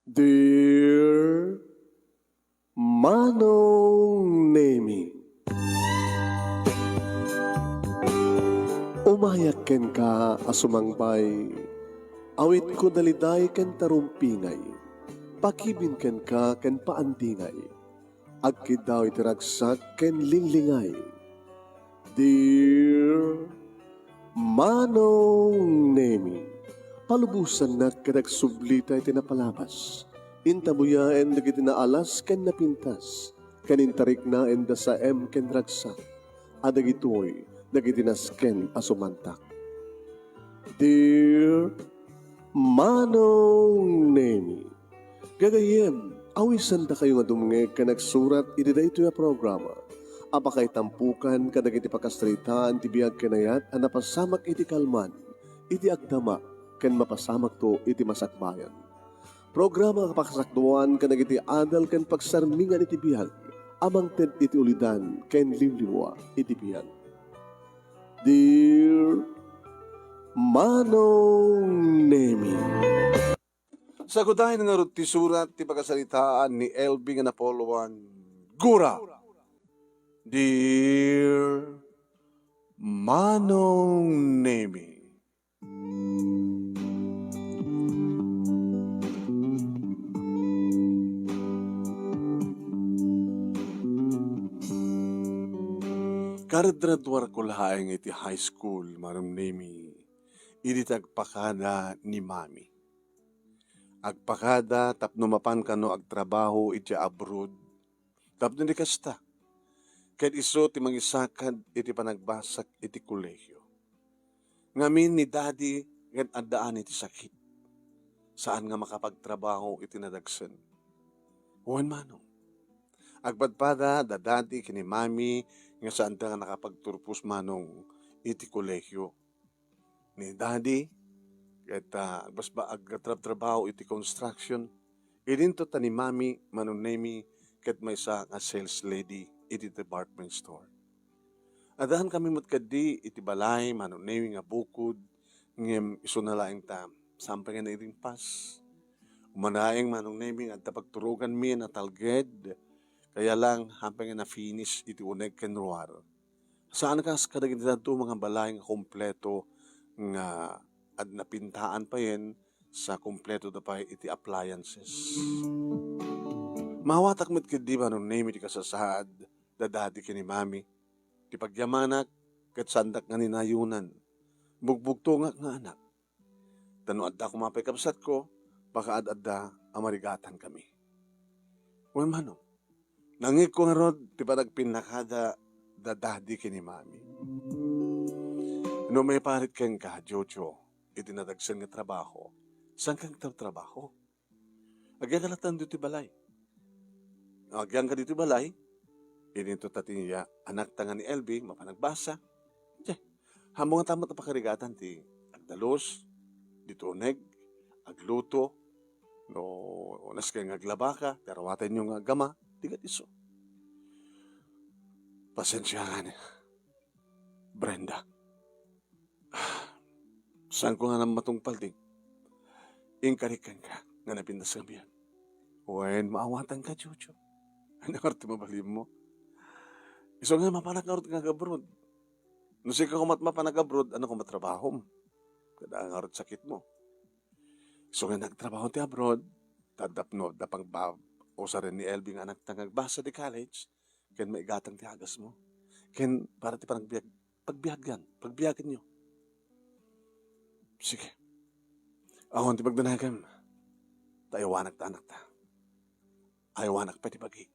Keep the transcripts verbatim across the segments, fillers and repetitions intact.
Dear Manong Nemi, umayak kenka a sumangbay, awitko daliday ken tarumpingay, pakibin kenka ken paandingay, agkiddaw iti ragsak ken linglingay. Dear Manong Nemi, palubosannak ket agsublita iti napalabas. Intabuyaen dagiti naalas ken napintas, ken intariknaen da saem ken ragsak, a dagitoy dagiti nasken a sumantak. Dear Manong Nemi, gagayyem, awisandakayo nga dumngeg ken agsurat iti daytoy a programa a pakaitampukan kadagiti pakasaritaan ti biag ken ayat a napasamak iti kalman, iti agdama, ken mapasamakto iti masakbayan. Programa nga pakasakduan kadagiti adal ken pagsarmingan iti biag a mangted iti ulidan ken liwliwa iti biag. Dear Manong Nemi. Sagudayen ngarud ti surat ti pakasaritaan ni L B nga napoloan. Gura! Dear Manong Nemi. Karadradwarko laeng iti high school, Manong Nemi, idi ti agpakada ni Mami. Agpakada tapno mapan kano agtrabaho iti abroad. Tapno di kasta, ket isu ti mangisakad iti panagbasak iti kolehio. Ngamin ni Daddy ket addaan iti sakit. Saan nga makapagtrabaho iti nadagsen. Wen, Manong, agpadpada da Daddy ken ni Mami nga saanda nga nakapagturpos, Manong, iti kolehio. Ni Daddy ket, ah, agbasba-, agtrabtrabaho iti construction. Idinto ta ni Mami, Manong Nemi, ket maysa nga sales lady iti department store. Addaan kami met kaddi iti balay, Manong Nemi, nga bukod, ngem isuna laeng ta saan pay nga nairingpas. Umanaeng, Manong Nemi, nga adda pagturoganmi a natalged, kaya lang, saan pay nga na-finish iti uneg ken ruar. Saan kas kadagiti dadduma nga balay nga kompleto nga ad-, napintaan payen sa kompleto da pay iti appliances. Maawatak met ketdi, Manong Nemi, ti kasasaad da Daddy ken ni Mami. Ti pagyamanak ket saandak nga ninayonan. Bugbugtongak nga anak. Ta no adda koma pay kabsatko, baka ad-adda a marigatan kami. Wen, Manong, nangngegko ngarud ti panagpinnakada da Daddy ken ni Mami. No maiparit kenka, Jojo, iti nadagsen nga trabaho, saan ka agtratrabaho? Agyaga latta ditoy balay. Agyanka ditoy balay, idinto ta ti anakta nga ni L B, mapan agbasa. Diay, ammom ngata met a pakarigatan ti agdalus, ditoy uneg, agluto, no nasken nga aglabaka, ti arawatenyo nga agama, di ket isu. Pasensiakan, Brenda. Saanko nga matungpal ti inkarik kenka nga napintas nga biag. Wen, maawatanka, Jojo. Ania ngarud ti mabalinmo? Isu nga mapanak ngarud nga ag-abroad. No sika koma met mapan ag-abroad, ania koma trabahom? Kada ngarud sakitmo. Isu nga nagtrabaho ti abroad, tapno adda pang ba-, usaren ni L B nga anakta nga agbasa ti college, ken maigatang ti agasmo. Ken para ti panagbiag-, pagbiagan, pagbiaganyo. Sige. Awan ti pagdanagem. Ta aywanak ta anakta. Aywanak pay ti bagik.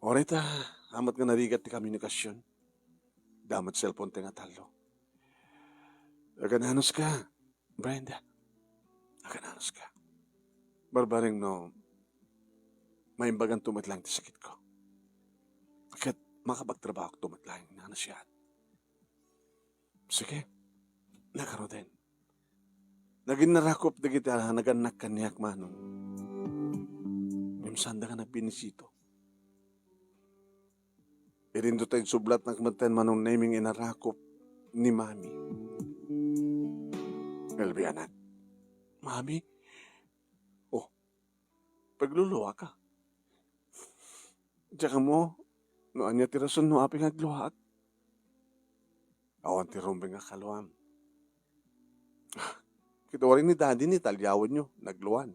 Uray ta, amat nga narigat ti komunikasion. Adda met cellphone ti nga tallo. Agananuska, Brenda. Agananuska. Barbareng no maimbaganto met laeng ti sakitko. Ket makapagtrabahokto met laeng nga nasiat. Sige, nagaruden. Nagin narakop dagiti a nagannak kaniak, Manong. Ngem saanda nga nagbinisito. Idinto ta insublatnak metten, Manong Nemi, nga inarakop ni Mami. L B, anak. Mami? Oh, Agluluaka. Diak ammo no ania ti rason no apay nga agluaak. Awan ti rumbeng a kaluam. Ket uray ni Daddy ni taliawenyo, nagluan.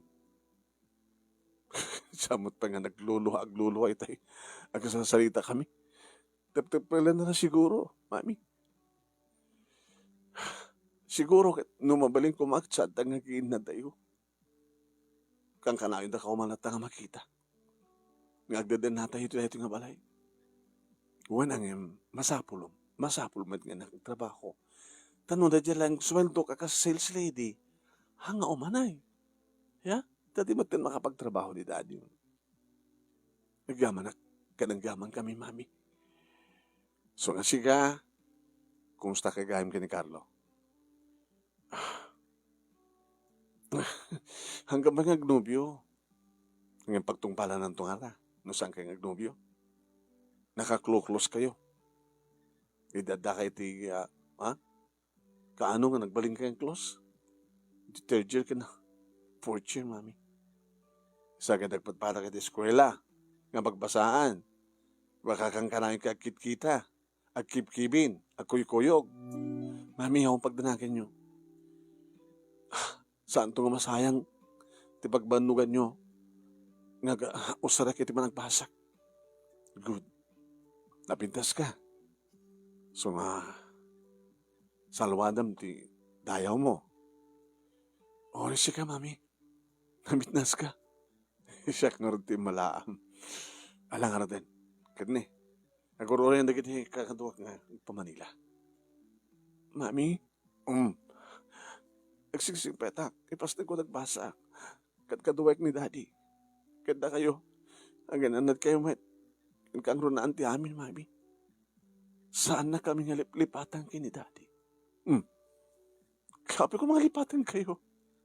Siak met pay nga naglulua, aglulua itay agsasarsarita kami. Teptepelen na siguro, Mami. Siguro ket no mabalin koma ket saan ta nga agiinnadtayo. Kankanayon dakayo man latta nga makita nga agdadannatayo iti daytoy nga balay. Wen, ngem masapul, masapul met nga nagtrabaho. Ta no daydiay laeng sueldok a kas sales lady, haan nga umanay. Ya? Ta di met ten makapagtrabaho ni Daddy. Agyamanak, ket agyamankami, Mami. So nga sika, kumusta kay gayam ken ni Carlo? Hanggang ba nga agnobio? Ngem pagtungpalananto ngata, no saan kay nga agnobio? Nakakloklos kayo. Idi adda kay ti, ah, ha? Kaano nga nagbalin kay nga close? Di third year ken fourth year, Mami. Sa nga nagpadpadak iti eskuela, nga magbasaan. Baka kankanayon kay agkitkita, agkibkibin, agkuykuyog. Mami, awan pagdanaganyo. Saanto nga masayang ti pagbannoganyo nga aga-, usarek iti panagbasak. Good. Napintaska. So nga, salwadam ti dayawmo. Uray sika, Mami. Napintaska. Siak ngarud ti immalaam. Ala ngaruden. Ket ni, agur-urayen dagiti kakaduak nga agpamanila. Mami? Um. Agsigsigpetak. Ipasnekko dagbasak. Kadkaduaek ni Daddy. Ket dakayo, agan-annadkayo met. Inka ngarud ti amin, Mami. Saannakami nga liplipatan ken ni Daddy. Hmm. Kapi ko mangalipatankayo.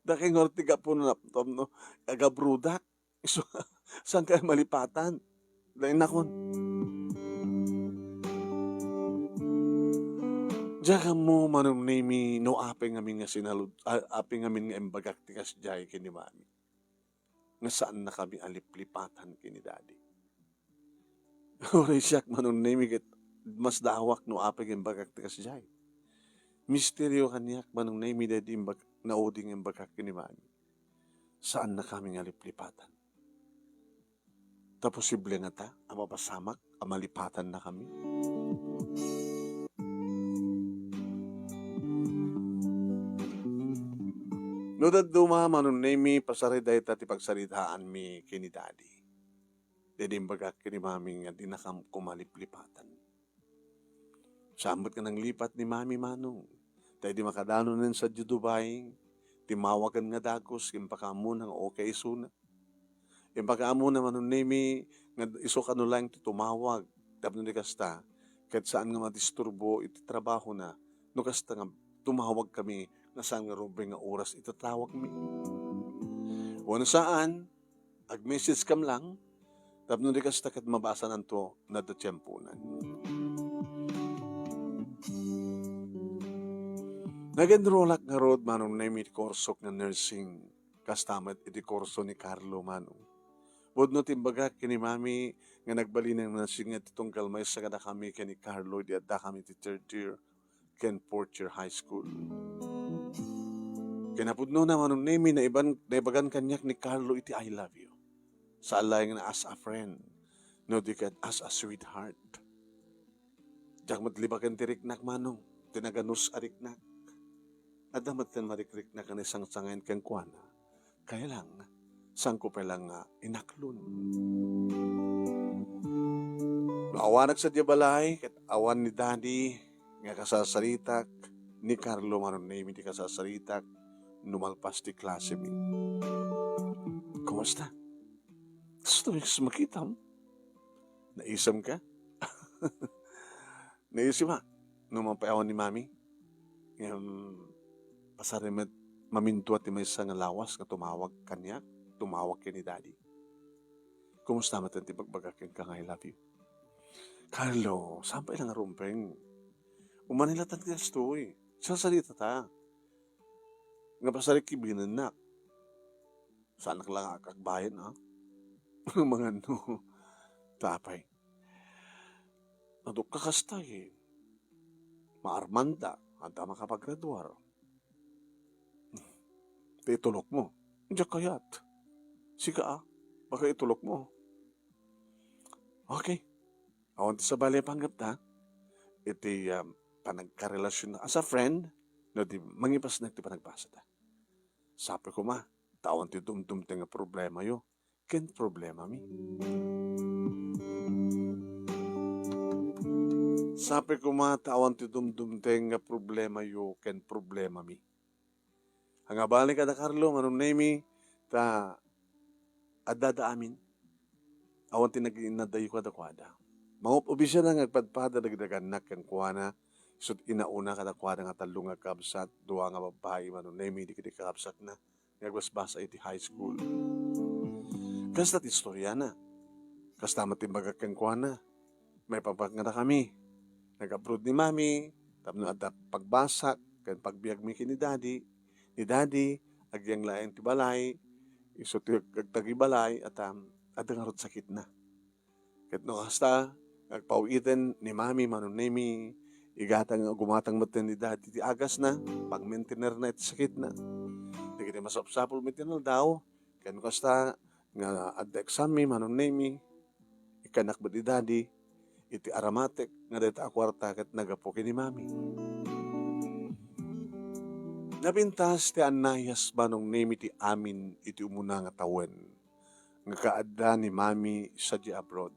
Dakay ngarud ti gapu no napnom no agabrudak. Isu, saan kayo malipatan? Lain nakon. Diak ammo, Manong Nemi, no apay ngamin nga sinalud-, a-, apay ngamin nga imbagak ti kasdiay ken ni Mami. Nga saannakami a liplipatan ken ni Daddy. Uray siak, Manong Nemi, ket masdaawak no apay nga imbagak ti kasdiay. Misterio kaniak, Manong Nemi, daydi imbag-, naudi nga imbagak ken ni Mami. Saannakami nga liplipatan. Ta posible ngata a mapasamak a malipatannakami? No dadduma, Manong Nemi, pasari dayta ti pagsaritaanmi ken ni Daddy. Daydi imbagak ken ni Mami nga dinakam koma liplipatan. Saan met nga nanglipat ni Mami, Manong. Ta idi makadanon sadiay Dubai, timmawaken nga dagus, impakaammona nga okay isuna. Impakaammona, Manong Nemi, nga isu kano laeng ti tumawag. Tapno di kasta, ket saan nga madisturbo iti trabahona, no kasta nga tumawagkami nga saan nga rumbeng nga oras itatawagmi. Wenno saan, ag-message kam lang, tapno di kasta ket mabasananto no adda tiemponan. Nag-enrollak ngarud, Manong Nemi, iti kursok nga nursing. Kasta met iti kurso ni Carlo, Manong. Pudno ti imbagak ken ni Mami nga nagbalin a nursing iti tunggal maysa kadakami ken ni Carlo idi addakami iti third year ken fourth year high school. Kinapudnona, Manong Nemi, naiban-, naibagan kaniak ni Carlo iti "I love you." Saan laeng nga as a friend, no di ket as a sweetheart. Diak met libaken ti riknak, Manong, ti naganus a riknak. Adda met ti marikriknak a naisangsangayan kenkuana. Kaya lang, saanko pay lang nga inaklon. No awanak sadiay balay, ket awan ni Daddy nga kasasaritak, ni Carlo, Manong Nemi, ti kasasaritak, no malpas ti klasemi. Kumusta? Gusto mo makitam? Naisemka? Naisimak no mapaawan ni Mami. Ngem, pasari met mamintua ti maysa nga lawas nga tumawag kaniak, tumawag ken ni Daddy. Kumusta met ti pagbagak kenka nga "I love you"? Carlo, saan pay lang nga rumbeng? Umanay latta ti kastoy. Sarsarita ta. Nga pasari kibinennak. Saanak lang nga agbayen, ha? Mangan no, ta apay. Adu ka kasta, eh. Maarmanda, adda makapagraduar. Ti itulokmo. Diak kayat. Sika, a, baka itulokmo. Okay. Awan ti sabali a panggepta. Iti, um, panagkarelasion as a friend, no di mangipasnek ti panagbasada. Sapay koma, ta awan ti dumdumteng nga problemayo ken problemami. Sapay koma, ta awan ti dumdumteng nga problemayo ken problemami. Angabali kada Carlo, Manong Nemi, ta addada amin. Awan ti nagin-inadayo kadakuada. Mangup-ubisana nga agpadpada dagiti agannak kenkuana, isut' inauna kadakuada nga tallo nga agkabsat, dua nga babbai, Manong Nemi, dagiti kakabsatna nga agbasbasa iti high school. Kasta ti istoriana. Kasta met ti imbagak kenkuana. Maipapan kadakami. Nag-abroad ni Mami, tapno adda pagbasak ken pagbiagmi ken ni Daddy. Ni Daddy, agyang laeng ti balay, isu ti ag-, agtagi balay, at, um, adda ngarud sakitna. Ket no kasta, agpaw-iten ni Mami, Manong Nemi, igatang, gumatang metten ni Daddy ti agasna, pagmaintenerna iti sakitna. Dagiti masapsapul met ti aldaw, ken kasta nga adda exammi, Manong Nemi, ikkanak met ni Daddy iti aramatek nga dayta a kuarta ket naggapu ken ni Mami. Napintas ti annayas, Manong Nemi, ti amin iti umuna nga tawen nga kaadda ni Mami sadiay abroad.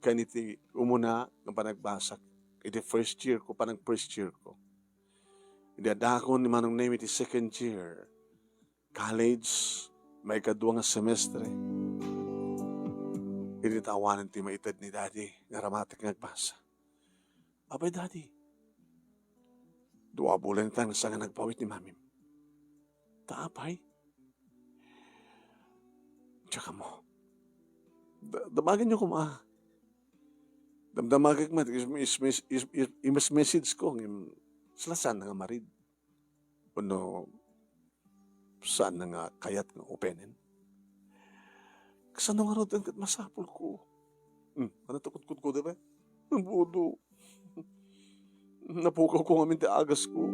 Ken iti umuna nga panagbasak, iti first year ko, panag-first year ko. Idi addaakon ni Manong Nemi iti second year, college, maikadua nga semestre. Idi ta awanen ti maited ni Daddy nga aramatek nga agbasa. Apay, Daddy, dua a bulan ita nga saan nga nagpaw-it ni Mamim. Ta apay? Diak ammo. Da-, damagenyo koma. Damdamagek met, is-, is-, is-, is-, is-, i-message ko, ngem saan nga marid. Wenno saan nga kayat nga openen. Kasano ngarud ket masapulko? Hmm, ano to, kutkutko, di ba? Ang bodo. Napukaw ko ngamin ti agasko.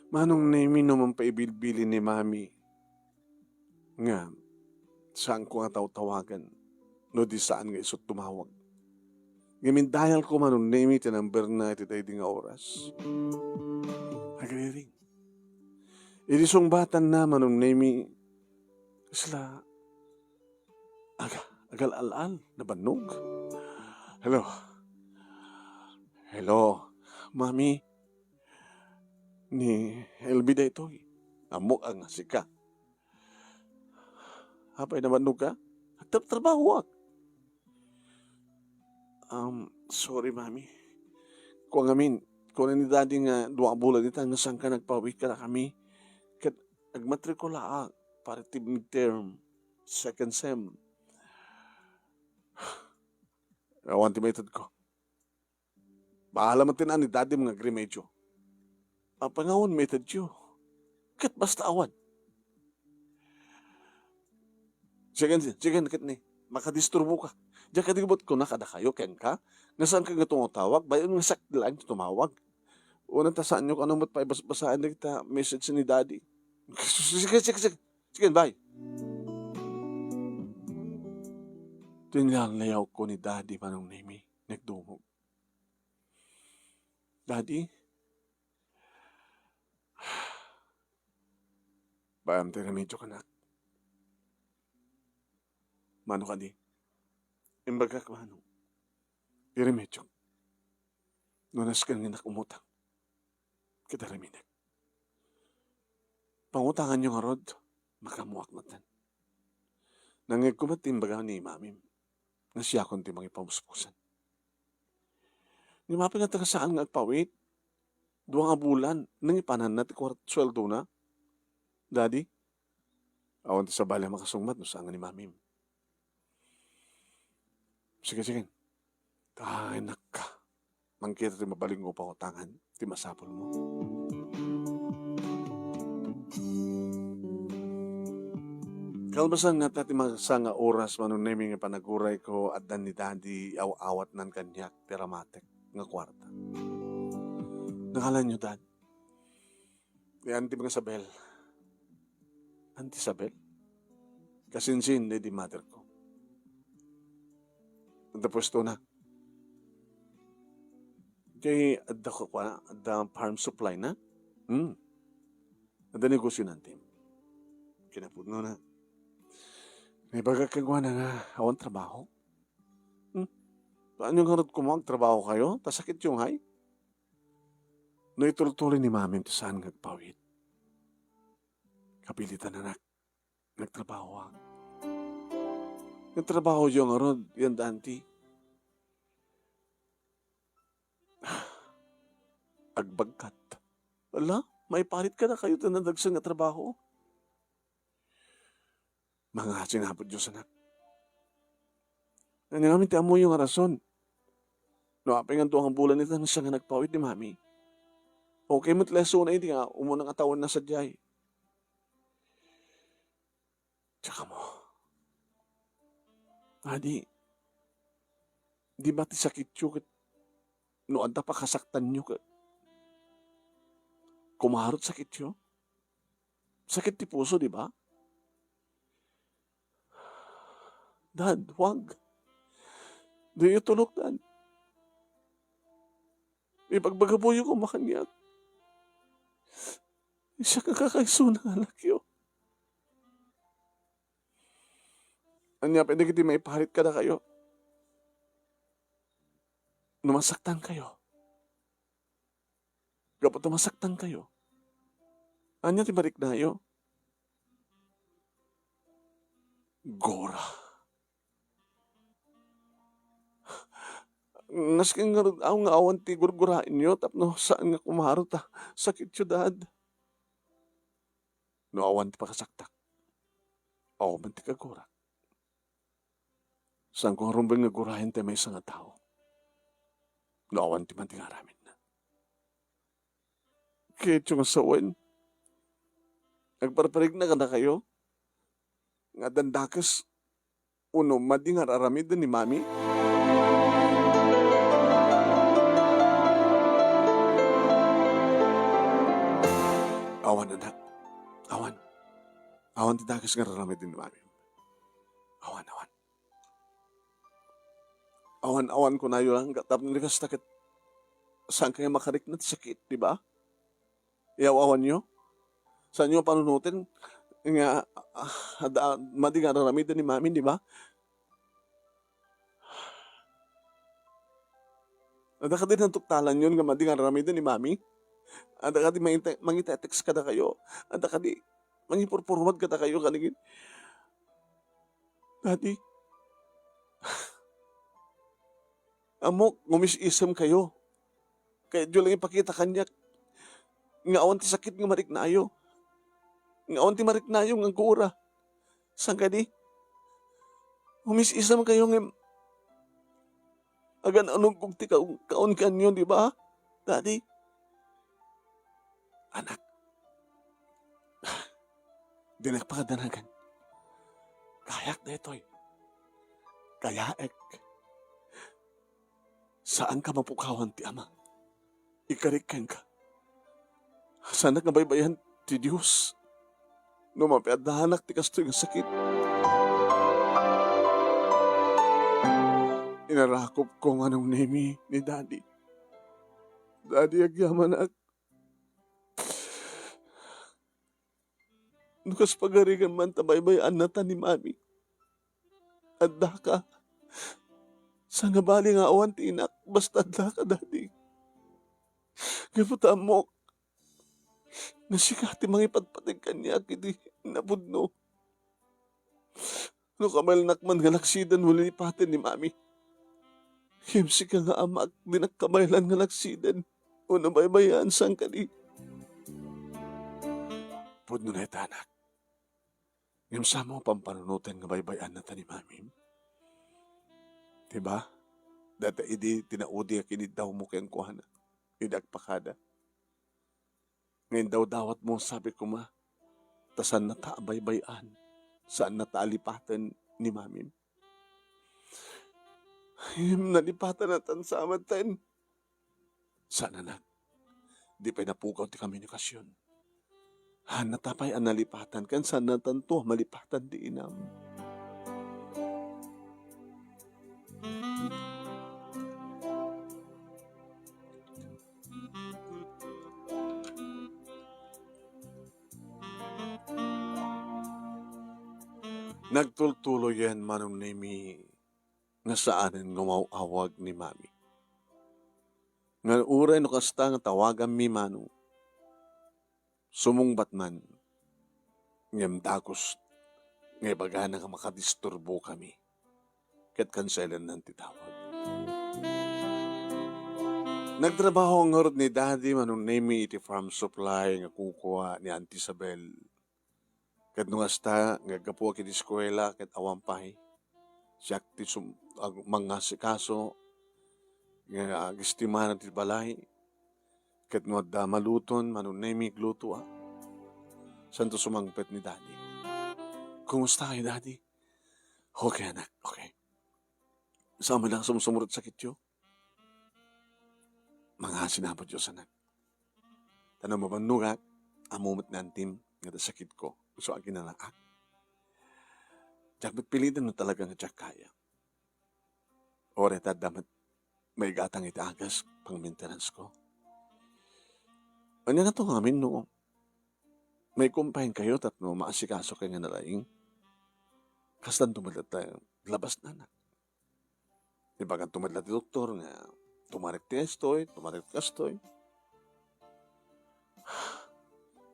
Manong Nemi, no manpaibilbilin ni Mami nga saanko nga tawtawagan no di saan nga isu tumawag. Ngem indayalko, Manong Nemi, ti numberna iti daydi nga oras. Agriring. Idi sungbatanna, Manong Nemi, kasla aga-, agal-al-al, nabannog. Hello. Hello, Mami. Ni Elby daytoy. Ammok a nga sika. Apay, nabannog ka? Agtrabtrabahoak. Um, sorry, Mami. Kua ngamin, kuna ni Daddy nga dua a bulan ita nga saan ka nagpaw-it kadakami. Ket agmatrikulaak para ti midterm, second sem. Awan ti maitedko. Bahala met ti naan ni Daddy nga agremedyo. Apay nga awan maitedyo? Ket basta awan. Sige, sige, ket ni, makadisturbo ka. Diak kadi met kuna kadakayo, kenka, nga saan ka nga tumatawag, bay-on nga siak laeng ti tumawag. Unan ta saanyo kano met paibasbasaen dagita message ni Daddy. Sige, sige, sige. Sige, bye. Tinlayawko ni Daddy, Manong Nemi, nagdungog. Daddy? Bay-am ti remedyok, anak. Mano kadi? Imbagak, Manong. Ti remedyok. No nasken nga umutang, ket araminek. Pangutanganyo ngarud, makaammoak metten. Nangngegko met ti imbaga ni Mamim nga siakon ti mangipamuspusan. Ngem apay nga ta saan nga agpaw-it? Dua nga bulan, nangipananna ti kuart-, sueldona. Daddy, awan ti sabali a makasungbat no saan nga ni Mamim. Sige, sige. Ay, nakka. mangkita ti mabalin nga pautangan ti masapulmo. Kalpasan ngata ti maysa nga oras, Mano Nemi, nga panagurayko, adda ni Daddy aw-awatnan kaniak ti aramatek nga kuarta. Nangalanyo, Dad? Ni Auntie Isabel. Auntie Isabel? Kasinsin daydi mother ko. Adda puestona. Kay adda ko, kuana, adda farm supply na. Hmm. Adda negosio ni Auntie. Kinapudno na. Naibaga kenkuana nga awan trabaho. Hmm. Paano nga rod kumuha agtrabaho kayo? Ta sakit yung hay? No itultuloy ni Mami ti saan nga agpawid, kapilitan, anak, nagtrabaho. Nagtrabaho yung arod, yan, Auntie. Agbagkat. Ala, maiparit kadakayo ti nadagsen nga trabaho. Mangasin Apo Dios, anak. Ania ngamin ti ammoyo nga rason? No apay nga dua nga bulan ita nga siak nga nagpawid ni Mami. Okay met la isu nga umuna nga tawenna sadiay. Tsaka mo. Adi, di ba ti sakityo ket no adda pakasaktanyo ket kumarot sakityo? Sakit ti puso, di ba? Dad, wag. Diyo tulok, Dad. Ibagbagabuyo koma kaniak. Siak nga kakaisuna nga anakyo. Ania pay dagiti maiparit kadakayo? No masaktan kayo. Gapu ta masaktan kayo. Ania ti mariknayo? Gora. Nasken ngarud aw nga awan ti gurguraenyo tapno saan nga kumaro ta sakityo, Dad. No awan ti pakasaktak, awan man ti kagurak. Saanko ngaruden nga guraen ti maysa nga tao no awan ti madi nga aramidna. Kayatyo nga sawen, agparparigna kadakayo nga addan dakes wenno madi nga ar-aramiden ni Mami? Awan, anak. Awan. Awan ti dakes nga ar-aramiden ni Mami. Awan, awan. Awan, awan kunayo lang, tapno di kasta ket saan kayo makarikna ti sakit, di ba? Iyaw-awanyo? Saanyo panunoten nga, ah, adda, madi nga ar-aramiden ni Mami, di ba? Adda kadi natuktalanyon nga madi nga ar-aramiden ni Mami? Adda kadi mangite-, mangite-text kadakayo? Adda kadi mangipurpurwad kadakayo kadagiti, Daddy, ammok, umis-isem kayo. Kayatyo lang ipakita kaniak nga awan ti sakit nga mariknayo. Nga awan ti mariknayo nga gura. Saan kadi? Umis-isem kayo nga agan-anugkog ti kaun-, kaunkanyo, di ba, Daddy? Anak, dinak pakadanagan. Kayak daytoy. Kayaek. Saanka mapukawan ti Ama. Ikarik kenka. Saanak nga baybay-an ti Dios no mapiaddanak ti kastoy nga sakit. Inarakopko, Manong Nemi, ni Daddy. Daddy, agyamanak. No kas pagarigan man ta baybay-annata ni Mami, addaka. Sangabali nga awan ti inak, basta addaka, Daddy. Gapu ta ammok nga sika ti mangipatpateg kaniak iti napudno. No kabaelnak man nga laksiden wenno lipaten ni Mami, ngem sika nga amak, dinak kabaelan nga laksiden wenno baybay-an, saan kadi? Pudno dayta, anak. Ngem saanmo a pampanunoten nga baybay-annata ni Mami? Di ba? Dayta idi ti naudi a kiniddawmo kenkuana idi agpakada. Nga indawdawatmo, sabi koma, ta saannata a baybay-an, saannata a lipaten ni mamim. Ngem nalipatanna tan sa metten. Saan, anak. Di pay napukaw ti komunikasion. Haannata pay a nalipatan ken saannatanto a malipatan ti inam. Nagtultuloyen, Manong Nemi, nga saanen nga umaw-awag ni Mami. Nga uray no kasta nga tawaganmi, Manong, sumungbat man, ngem dagus nga ibagana nga makadisturbokami ket kanselennan ti tawag. Nagtrabaho ngarud ni Daddy, Manong Nemi, iti farm supply nga kukua ni Auntie Isabel. Ket no kasta nga aggapuak iti eskuela ket awan pay, siak ti sum-, ag-, mangasikaso nga agistimana ti balay. Ket no adda maluton, Manong Nemi, aglutoak. Santo sumangpet ni Daddy. "Kumusta kayo, Daddy?" "Okay, anak, okay. Saan man lang sumsumurot sakityo?" Mangasi na Apo Dios, anak. Ta no mabannogak, ammo met ni Antim nga adda sakitko, isu a kinanaak. Diak met piliten no talaga nga diak kaya. Uray ta adda met maigatang iti agas, pangmaintenansko. Ania ngato ngamin no maikumpayan kayo tapno maasikaso kayo nga nalaing? Kastanto met latta labasna, anak. Ibaganto met la ti doktor nga tumarek ti estoy, tumarek ti kastoy.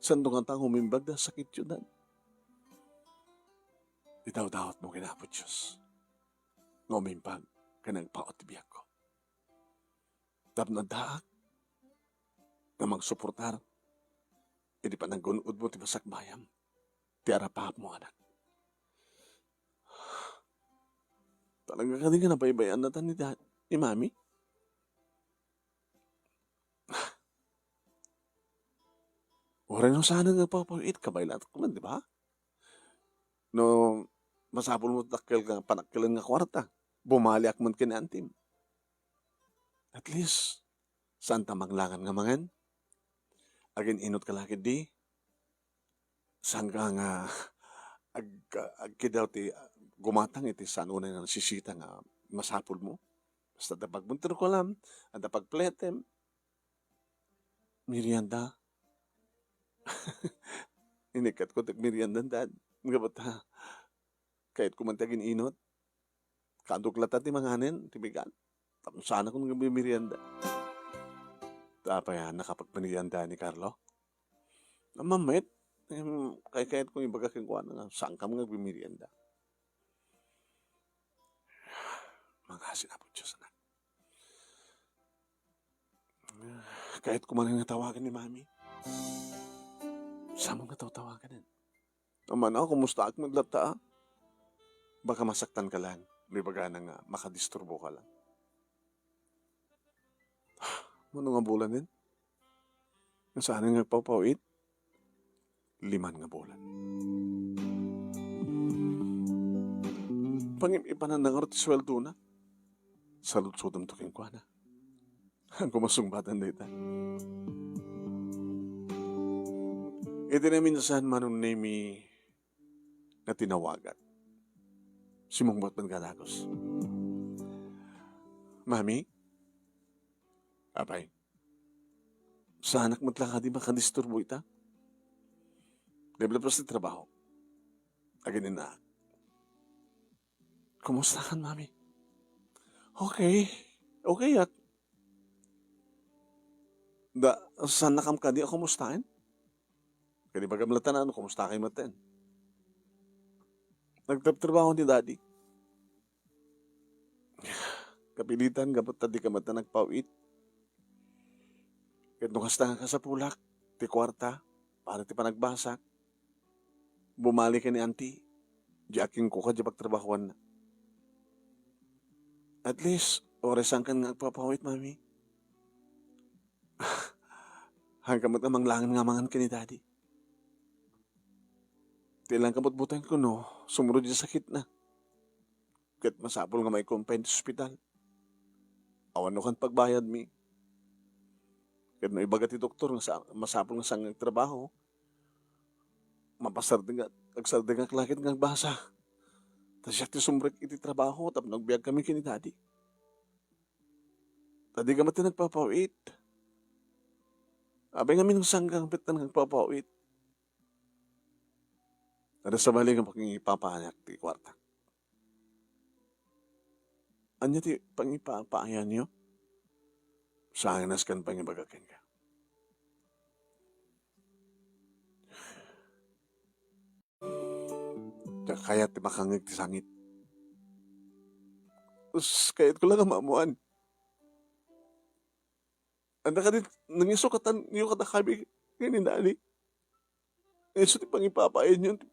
Santo ngata nga umimbag ti sakityo, Dad? Idawdawatmo ken Apo Dios nga umimbag ken agpaut ti biagko. Tapno addaak nga mangsuportar iti panaggun-odmo ti masakbayam ti arapapmo, anak. Talaga kadi nga nabaybayanna ta ni da-, ni Mami? Uray no saan nga agpapaw-it, kabaylatak man, di ba? No masapul mo dakkel nga panakkelen nga kuarta, bumaliak man ken ni Antim. At least, saan ta manglangan nga mangan? Agin-inot ka la ketdi? Saan ka nga ag-, agkidaw ti gumatang iti saan unay nga nasisita nga masapul mo? Basta adda pagbuntrukalam, adda pagpletem, merienda. Inikkat ko ti merienda, Dad. Nga bata, kayat ko man ti agin-inot. Kaadok latta ti manganen, ti bigat. Tapno saanak nga agmerienda. Apay a nakapagmerienda ni Carlo? Ammom met, em, kaykayat kong ibaga kenkuana nga saanka nga agmerienda. Mangasi na po Diyos, anak. Kayat ko man nga tawagan ni Mami. Saan mo nga tawtawaganen? Aman, a, kumustaak met latta, a? Baka masaktan ka lang, no ibagana nga makadisturbo ka lang. Mano nga bulan din? Nga saan nga agpapaw-it? Liman nga bulan. Pangim-ipanan na nga ti sueldo na. Saludsodem to kenkuana. Ang kumasungbatan dayta. Iti naminsan, Manong Nemi, nga tinawagan. Simungbat man kadagos. Mami? Apay? Saanak met la kadi makadisturbo ita? Develop sa trabaho. Agin-inaak. Kumusta kan, Mami? Okay. Okay, ak. Da, saan nakam kadi a kumustaen? Kadi bagam latta no kumusta kay maten. Nagtrabtrabaho ni Daddy. Kapilitan, gapu ta di ka maten nagpaw-it. Ket no kasta nga kasapulak, ti kuarta, para ti panagbasak, bumali ka ni Auntie, di aking kuka di pagtrabahuan na. At least, Uray saankan nga agpapawit, Mami. Haanka met a manglangen nga mangan ken ni Daddy. Ti langka met butengko no sumrud ti sakitna. Ket masapul nga maikumpay ti ospital. Awan no kan pagbayadmi. Ket no ibaga ti doktor nga sa-, masapul nga saan nga agtrabaho, mapasardeng-, agsardengak la ket nga agbasa. Ta siak ti sumrek iti trabaho tapno agbiagkami ken ni Daddy. Ta dika met ti nagpapawit. Apay ngamin no saanka nga agpawit? Adda sabali nga pakipaayak ti kuarta. Ania ti pangipapaayanyo? Saan a nasken pangibagak kenka. Diak kayat ti makangngeg ti sangit. Us, kayatko la nga maammoan. Adda kadi nangisukatan yo kadakami ken ni Daddy? Isu ti pangipapaayanyo ti,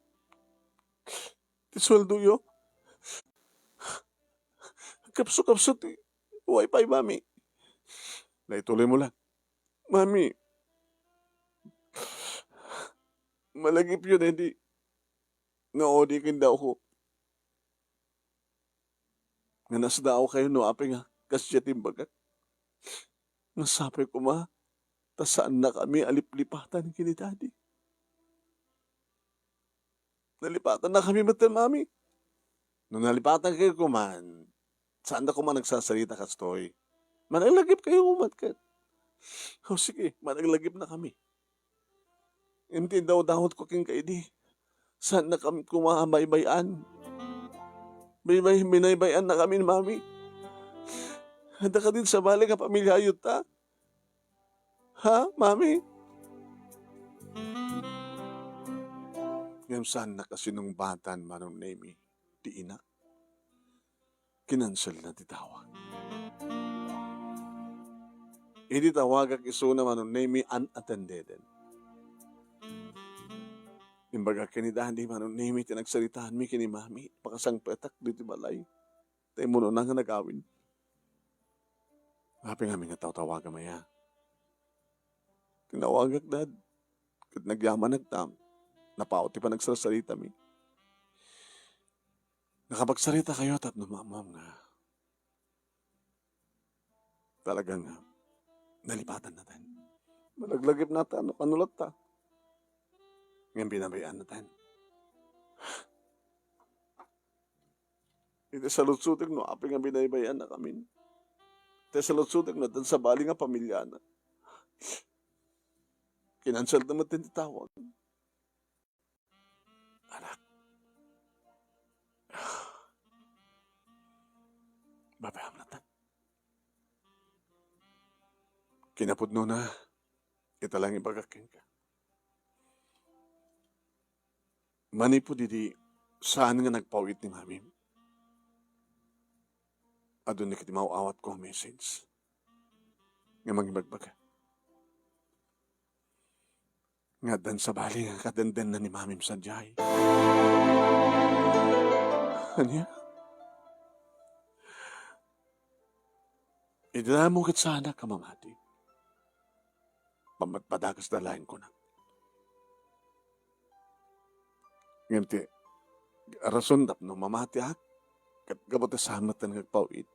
ti sueldoyo. Kapsukapsut ti wifi, Mami. Naituloy mo lang. Mami, malagipyo daydi nga odi ken dawko. Nga nasdaaw kayo no apay nga kasdiay ti imbagak. Nga sapay koma, ta saannakami a liplipatan ken ni Daddy. Nalipatannakami metten, Mami. No nalipatan kayo koman, saanda koma nagsasarita kastoy. Managlagip kayo koman ket. O sige, managlagipnakami. Ngem ti idawdawatko kenka idi, saannakami koma a baybay-an. Baybay-, binaybay-annakami ni Mami. Adda kadin sabali nga pamiliayo ta? Ha, Mami? Ngem saannak a sinungbatan, Manong Nemy, ti ina. Kinanselna ti tawag. Idi tawagak isuna, Manong Nemy, unattendeden. Imbagak ken ni Daddy, Manong Nemy, ti nagsaritaanmi ken ni Mami, pakasangpetak ditoy balay. Ta immunona nga nagawid. Apay ngamin nga tawtawagam aya? Tinawagak, Dad. Ket nagyamanak ta napaut ti panagsarsaritami. Nakapagsarita kayo tapno maammoam nga talaga nga nalipatannaten. Malaglagipnata no kano latta. Ngem binaybay-annaten. Iti salutsotek no apay nga binaybay-annakamin. Iti salutsotek no addan sabali nga pamiliana. Kinanselda met ti tawag. Anak. Babaam latta. Kinapudnona, ita lang ibagak kenka. Manipud idi saan nga nagpawit ni Mamim, adun dagiti maaw-awatko a message nga mangibagbaga nga addan sabali nga kadendenna ni Mamim sadiay. Ania? Idi damo ket saanak a mamati. Pammatpadakas da laeng kunak. Ngem ti rason tapno mamatiak, ket gapu ta saan met nga agpawit.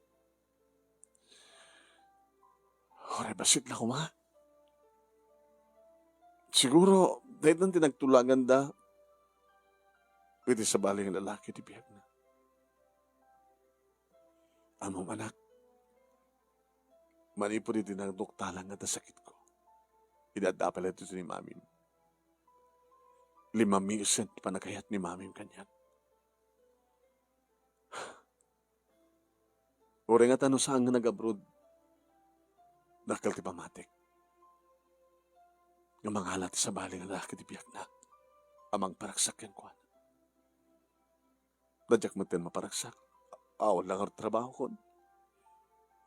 Uray bassit la koma. Siguro, daytan ti nagtulaganda iti sabali nga lalaki ti biagna. Ammom, anak, manipud iti naduktalan nga adda sakitko, idi adda pay ditoy ni Mamim, lima mesen ti pannakayat ni Mamim kaniak. Uray ngata no saan nga nag-abroad, dakkel ti pammatik nga mangala ti sabali nga lalaki ti biagna a mangparagsak kenkuana. Diak metten maparagsak. Awan la ngarud trabahokon.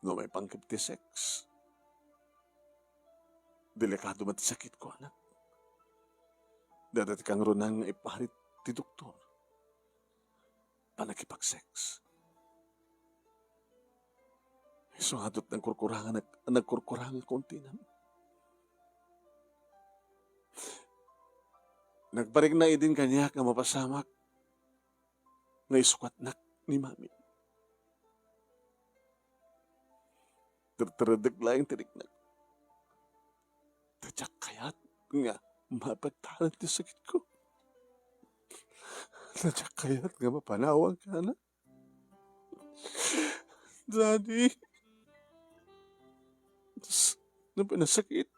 No maipanggep ti sex, delikado met ti sakitko, anak. Dayta ti kangrunaan nga iparit ti doktor. Pannakipag-sex. Isu ngarud nagkurkuranganak, nagkurkurangakon ti inam. Nagpariknak idin kaniak nga mapasamak nga isukatnak ni Mami. Terteredek laeng ti riknak. Ta diak kayat nga mapagtanem ti sakitko. Ta diak kayat nga mapanawangka, anak. Daddy, s-, no pinasakit.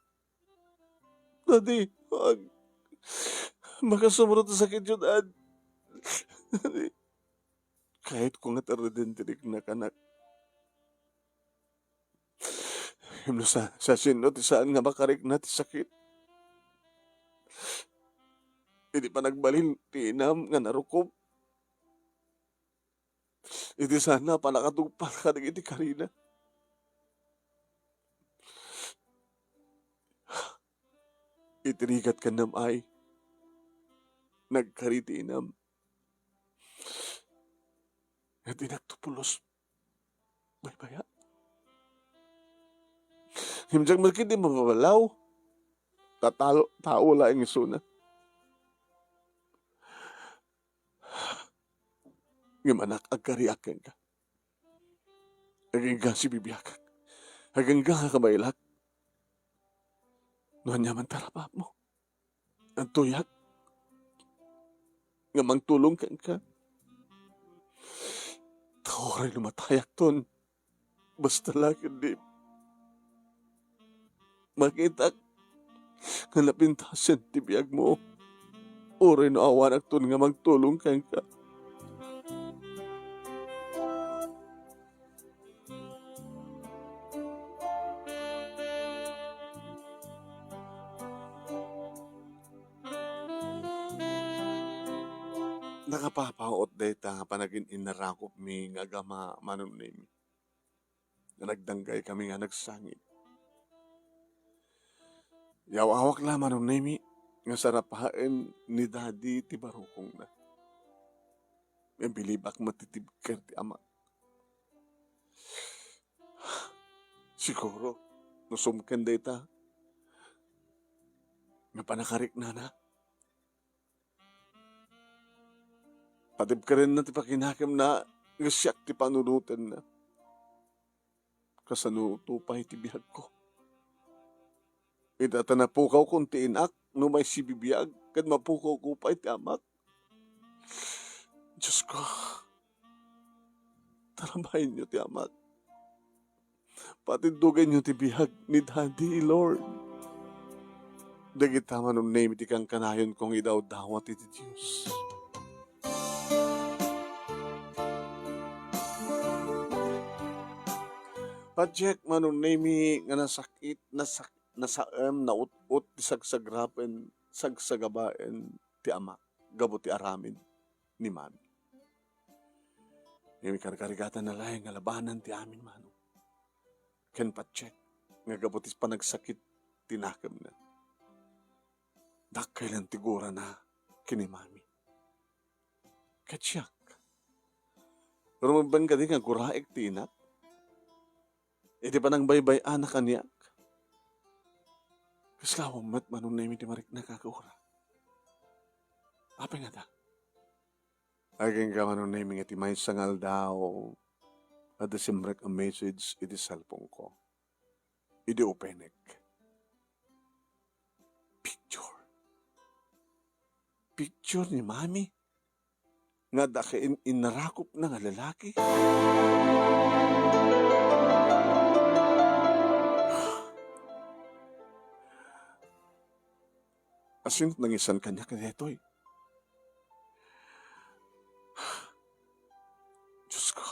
Daddy, ag-, makasumro ti sakityo, Dad. Daddy, kayatko nga terreden ti riknak, anak. Ngem no sa-, sa sino ti saan nga makarikna ti sakit? Idi panagbalin ti inam nga narukob. Idi sana pannakatungpal kadagiti karina. Iti rigat ken nam-ay, nagkari ti inam. Nga dinakto pulos baybaya. Ngem diak met ketdi mababallaw. Ta tao, tao laeng isuna. Ngem anak, agkariak kenka. Agingga sibibiagak. Agingga nga kabaelak. No aniaman ti arabakmo, adtoyak nga mangtulong kenka. Ta uray no matayakton, basta la ketdi makitak nga napintasen ti biagmo. Uray no awanakton nga mangtulong kenka. Nakapapaut dayta nga panagin-innarakupmi nga agama, Manong Nemi. Nga nagdanggaykami nga nagsangit. Yaw-awak la, Manong Nemi, nga sarapaen ni Daddy ti barukongna. Ngem bilibak met ti tibker ti amak. Siguro, no sumken dayta nga pannakariknana, patibkerenna ti pakinakemna nga siak ti panunotenna. Kasano to pay ti biagko? Ita ta napukawkon ti inak no maisibibiag, ket mapukawko pay ti amak. Diosko, tarabaenyo ti amak. Patindugenyo ti biag ni Daddy, Lord. Dagita, Manong Nemi, ti kankanayonko nga idawdawat iti Dios. Patiek, Manong Nemi, nga nasakit, nasak-, nasaem, naut-ot ti sagsagrapen, sagsagabaen ti amak gapu ti aramid ni Mami. Ngem ikarkarigatana laeng nga labanan ti amin, Manong. Ken patiek nga gapu ti panagsakit ti nakemna, dakkel ti gurana ken ni Mami. Ket siak, rummuben kadi nga aguraek ti inak iti panangbaybay-ana kaniak? Kasla awan met, Manong Nemi, ti mariknak a gura. Apay ngata? Agingga, Manong Nemi, nga iti maysa nga aldaw, adda simrek a message iti cellphone-ko. Idi openek, picture. Picture ni Mami nga adda kain-, innarakupna nga lalaki. Asino ti nangisan kaniak daytoy? Diosko,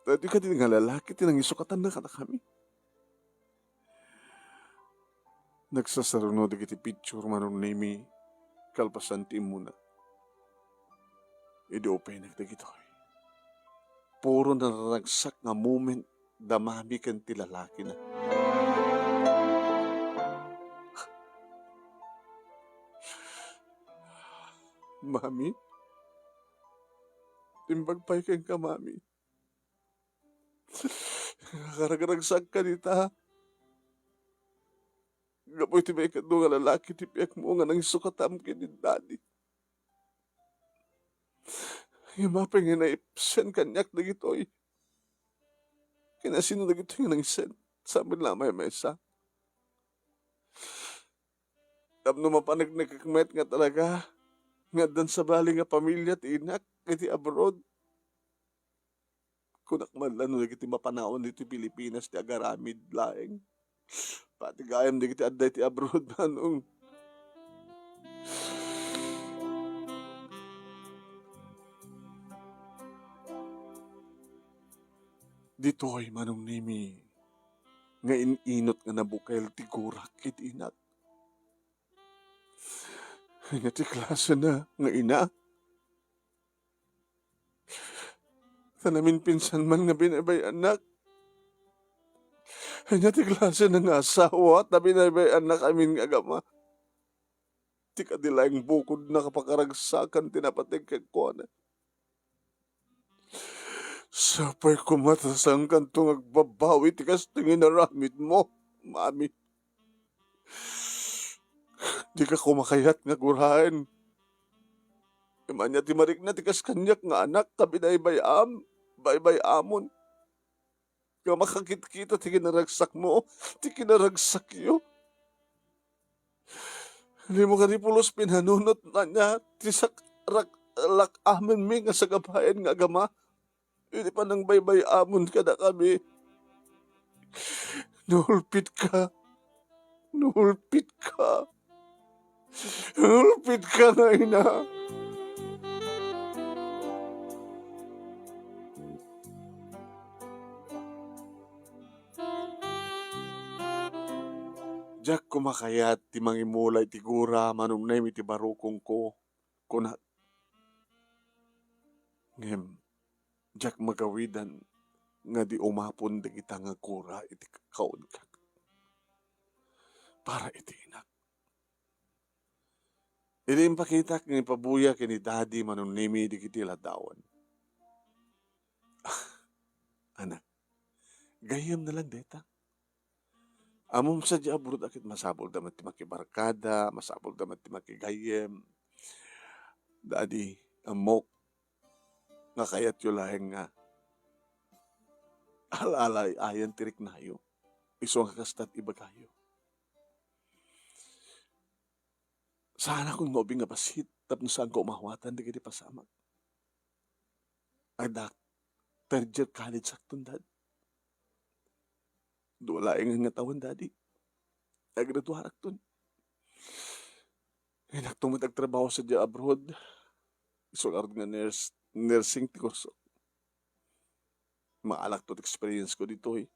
daytoy kadi nga lalaki ti nangisukatanna kadakami? Nagsasaruno dagiti picture, Manong Nemi, kalpasan ti immuna. Idi openek dagitoy, puro naragsak nga moment da Mami ken ti lalakina. Mami? Imbag pay kenka, Mami. Nakaragragsakka dita. Gapu iti maikadua nga lalaki ti biagmo nga nangisukatam ken ni Daddy. Ngem apay nga naipsen kaniak dagitoy? Ken asino dagitoy nga nangiset? Saan met la a maymaysa? Tapno mapaneknekak met nga talaga nga addan sabali nga pamilia ti inak iti abroad. Kunak man la no dagiti mapanawan ditoy Pilipinas ti agaramid laeng. Pati gayam dagiti adda iti abroad, Manong. Ditoy, Manong Nemi, nga in-inut nga nabukel ti gurak iti inak. Ania ti klasena nga ina? Ta naminpinsan man nga binaybay-annak. Ania ti klasena nga asawa ta binaybay-annak amin nga agama? Ti kadi laeng bukodna nga pakaragsakan ti napateg kenkuana. Sapay koma ta saankanto nga agbabawi ti kasta nga inaramidmo, Mami. Dika koma kayat nga guraen. Ngem ania ti marikna ti kas kaniak nga anak nga binaybay-am, baybay-amon? Nga makakitkita ti kinaragsakmo, ti kinaragsakyo. Dimo kadi pulos pinanunot ania ti sak-, rak-, lak-amenmi nga sagabaen nga agama. Iti panangbaybay-amon kadakami. Nahulpitka. Nahulpitka. Nahulpitka nga ina. Diak koma kayat ti mangimula iti gura, Manong Nemi, iti barukongko, kunak. Ngem, diak magawidan nga di umapon dagita nga gura iti kakaonkak para iti inak. Idi impakitak nga ipabuya ken ni Daddy, Manong Nemi, dagiti ladawan. Anak, gayyemna laeng dayta. Ammom sadiay abroad a ket masapulda met ti makibarkada, masapulda met ti makigayyem. Daddy, ammok nga kayatyo laeng nga al-alay-ayan ti riknayo. Isu nga kasta ti ibagayo. Saanakon nga ubing a bassit tapno saanko a maawatan dagiti pasamak. Adda third year college akton, Dad. Dua laeng nga tawen, Daddy. Agraduarakton. Inakto met agtrabaho sadiay abroad. Isu ngarud nga nurse, nursing ti kurso. Maalakto ti experience ko ditoy.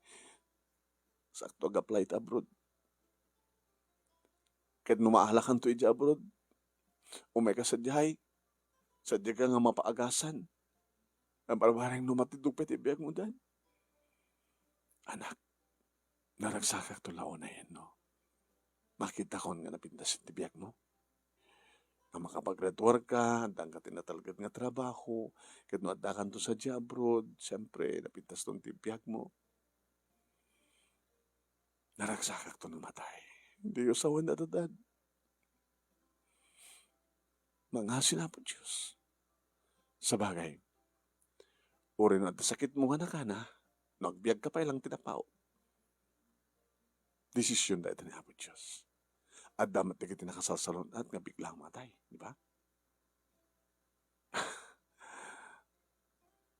Saakto ag-apply iti abroad. Ket no maalakanto idiay abroad, umayka sadiay, sadiayka nga mapaagasan. Nabarbareng no matiddog pay ti biagmo, Dad. Anak, naragsakakto la unayen no makitakon nga napintas ti biagmo. Nga makapagraduarka, addanka ti natalged nga trabaho, ket no addakanto sadiay abroad, siempre, napintaston ti biagmo. Naragsakakto no matay. Diyo sawen a, Dad. Mangngasi ni Apo Dios. Sabagay, uray no adda sakitmo nga nakana, no agbiagka pay lang ti napaw. Desisyon dayta ni Apo Dios. Adda met dagiti nakasalsalun-at nga biglang matay, di ba?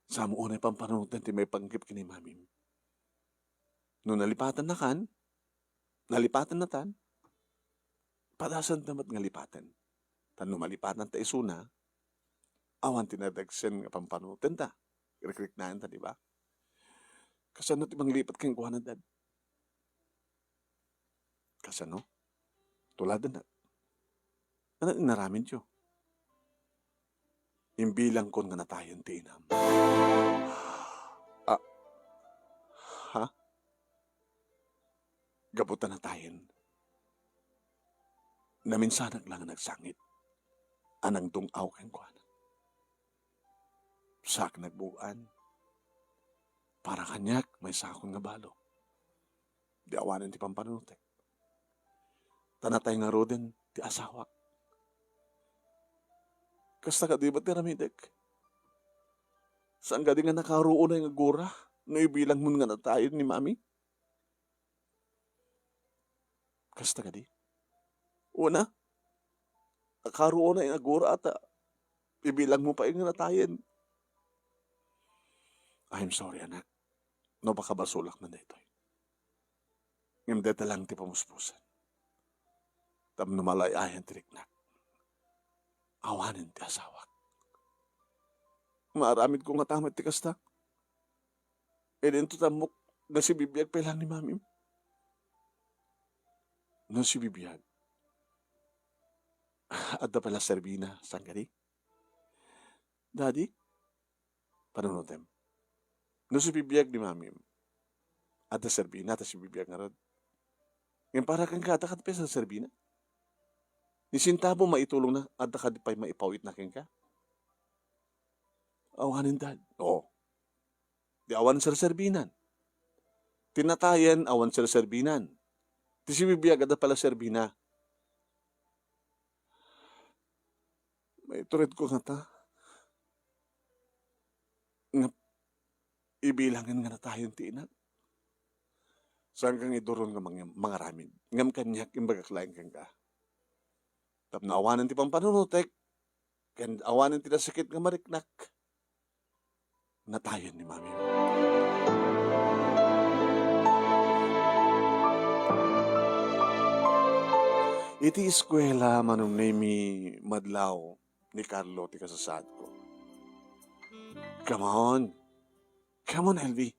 Samo unay pampanunoten ti maipanggep ken ni Mamim. No nalipatannakan, nalipatannatan, padasanta met nga lipaten. Ta no malipatanta isuna, awan ti nadagsen nga pampanunotenta, rikriknaenta, di ba? Kasano ti manglipat kenkuana, Dad? Kasano? Tuladen na. Ano inaramidyo? Imbilangkon nga natayen ti inam. Ah, ha? Gapu ta natayen, naminsanak la nga nagsangit a nangdung-aw kenkuana. Saak nagbug-an. Para kaniak, maysakon nga balo. Di awanen ti pampanunotek. Ta natay ngaruden ti asawak. Kasta kadi met ti aramidek? Saan kadi nga nakaro unay nga gura no ibilangmon nga natayen ni Mami? Kasta kadi? Una, nakaro unay nga gura ta ibilangmo pay nga natayen. I'm sorry, anak. No pakabasolak man daytoy. Ngem dayta lang ti pamuspusan. Tapno malay-ayan ti riknak. Awanen ti asawak. Maaramidko ngata met ti kasta. Idinto ta ammok nga sibibiag pay lang ni Mamim. No sibibiag, adda pay la serbina, saan kadi? Daddy, panunotem. No sibibiag ni Mamim, adda serbina ta sibibiag ngarud. Ngem para kenka, adda kadi pay serbina? Ni sentabo maitulongna, adda kadi pay maipawitna kenka? Awanen, Dad. Oo. Di awan serserbinan. Ti natayen, awan serserbinan. Ti sibibiag, adda pay la serbina. Maituredko ngata nga ibilangen nga natayen ti inak. Saanka nga iduron nga mang-, mangaramid. Ngem kaniak, imbagak laeng kenka. Tapno awanen ti pampanunotek, ken awanen ti nasakit nga mariknak, natayen ni Mami. Iti eskuela, Manong Nemi, madlaw ni Carlo ti kasasaadko. Come on. Come on, Elvi.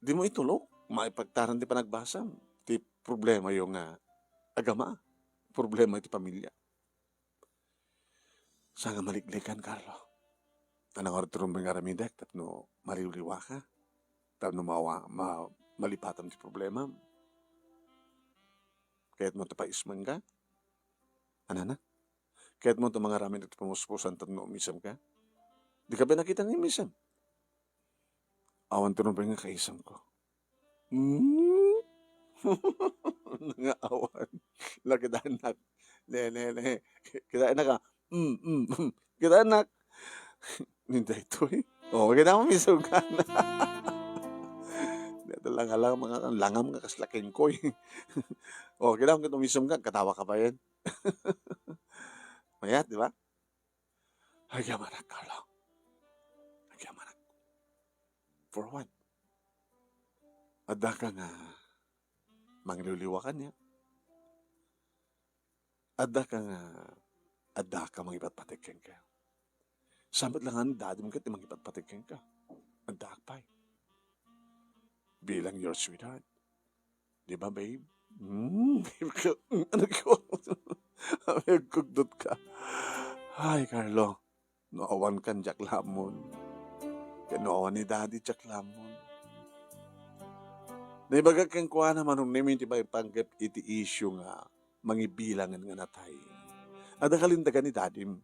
Dimo itulok. Maipagtaran ti panagbasam. Ti problemayo nga agama. Problema iti pamilya. Saan nga maliklikan, Carlo. Ta nangarurumbeng aramidek tapno maliwliwaka, tapno mawa-, ma-, malipatam ti problemam. Kayatmo ta paismenka? Anana? Kayatmo ta mangaramid iti pamuspusan tapno umisemka? Dika pay nakita nga imisem. Awan ti rumbeng nga kaisemko. Hmm? Nga awan. La, kitaennak. Ne, ne, ne. Kitaennak a. Hmm, hmm, hmm. Kitaennak. Ni daytoy. O, kita mo, misungkan. Dayta lang, alang, mga langam nga kasla kengkoy. O, kita mo, kita misungkan, katawa ka pa yan. Mayat, di ba? Agyamanak, Carlo. Agyamanak. For what? Adda ka nga mangliwliwa kaniak. Adda ka nga, adda ka mangipatpateg kenka. Sa met la nga ni dadim ket ti mangipatpateg kenka. Addaak pay. Bilang your sweetheart. Di ba, babe? Mm, babe ka, mm, ano ko? Agkugdot ka. Ay, Carlo, no awan kan, diak lamun. Ken no awan ni Daddy, diak lamun. Naibaga kenkuana, Manong Nemi, ti maipanggep iti issue nga mangibilangen nga natay. Adda kalintegan ni Dadim.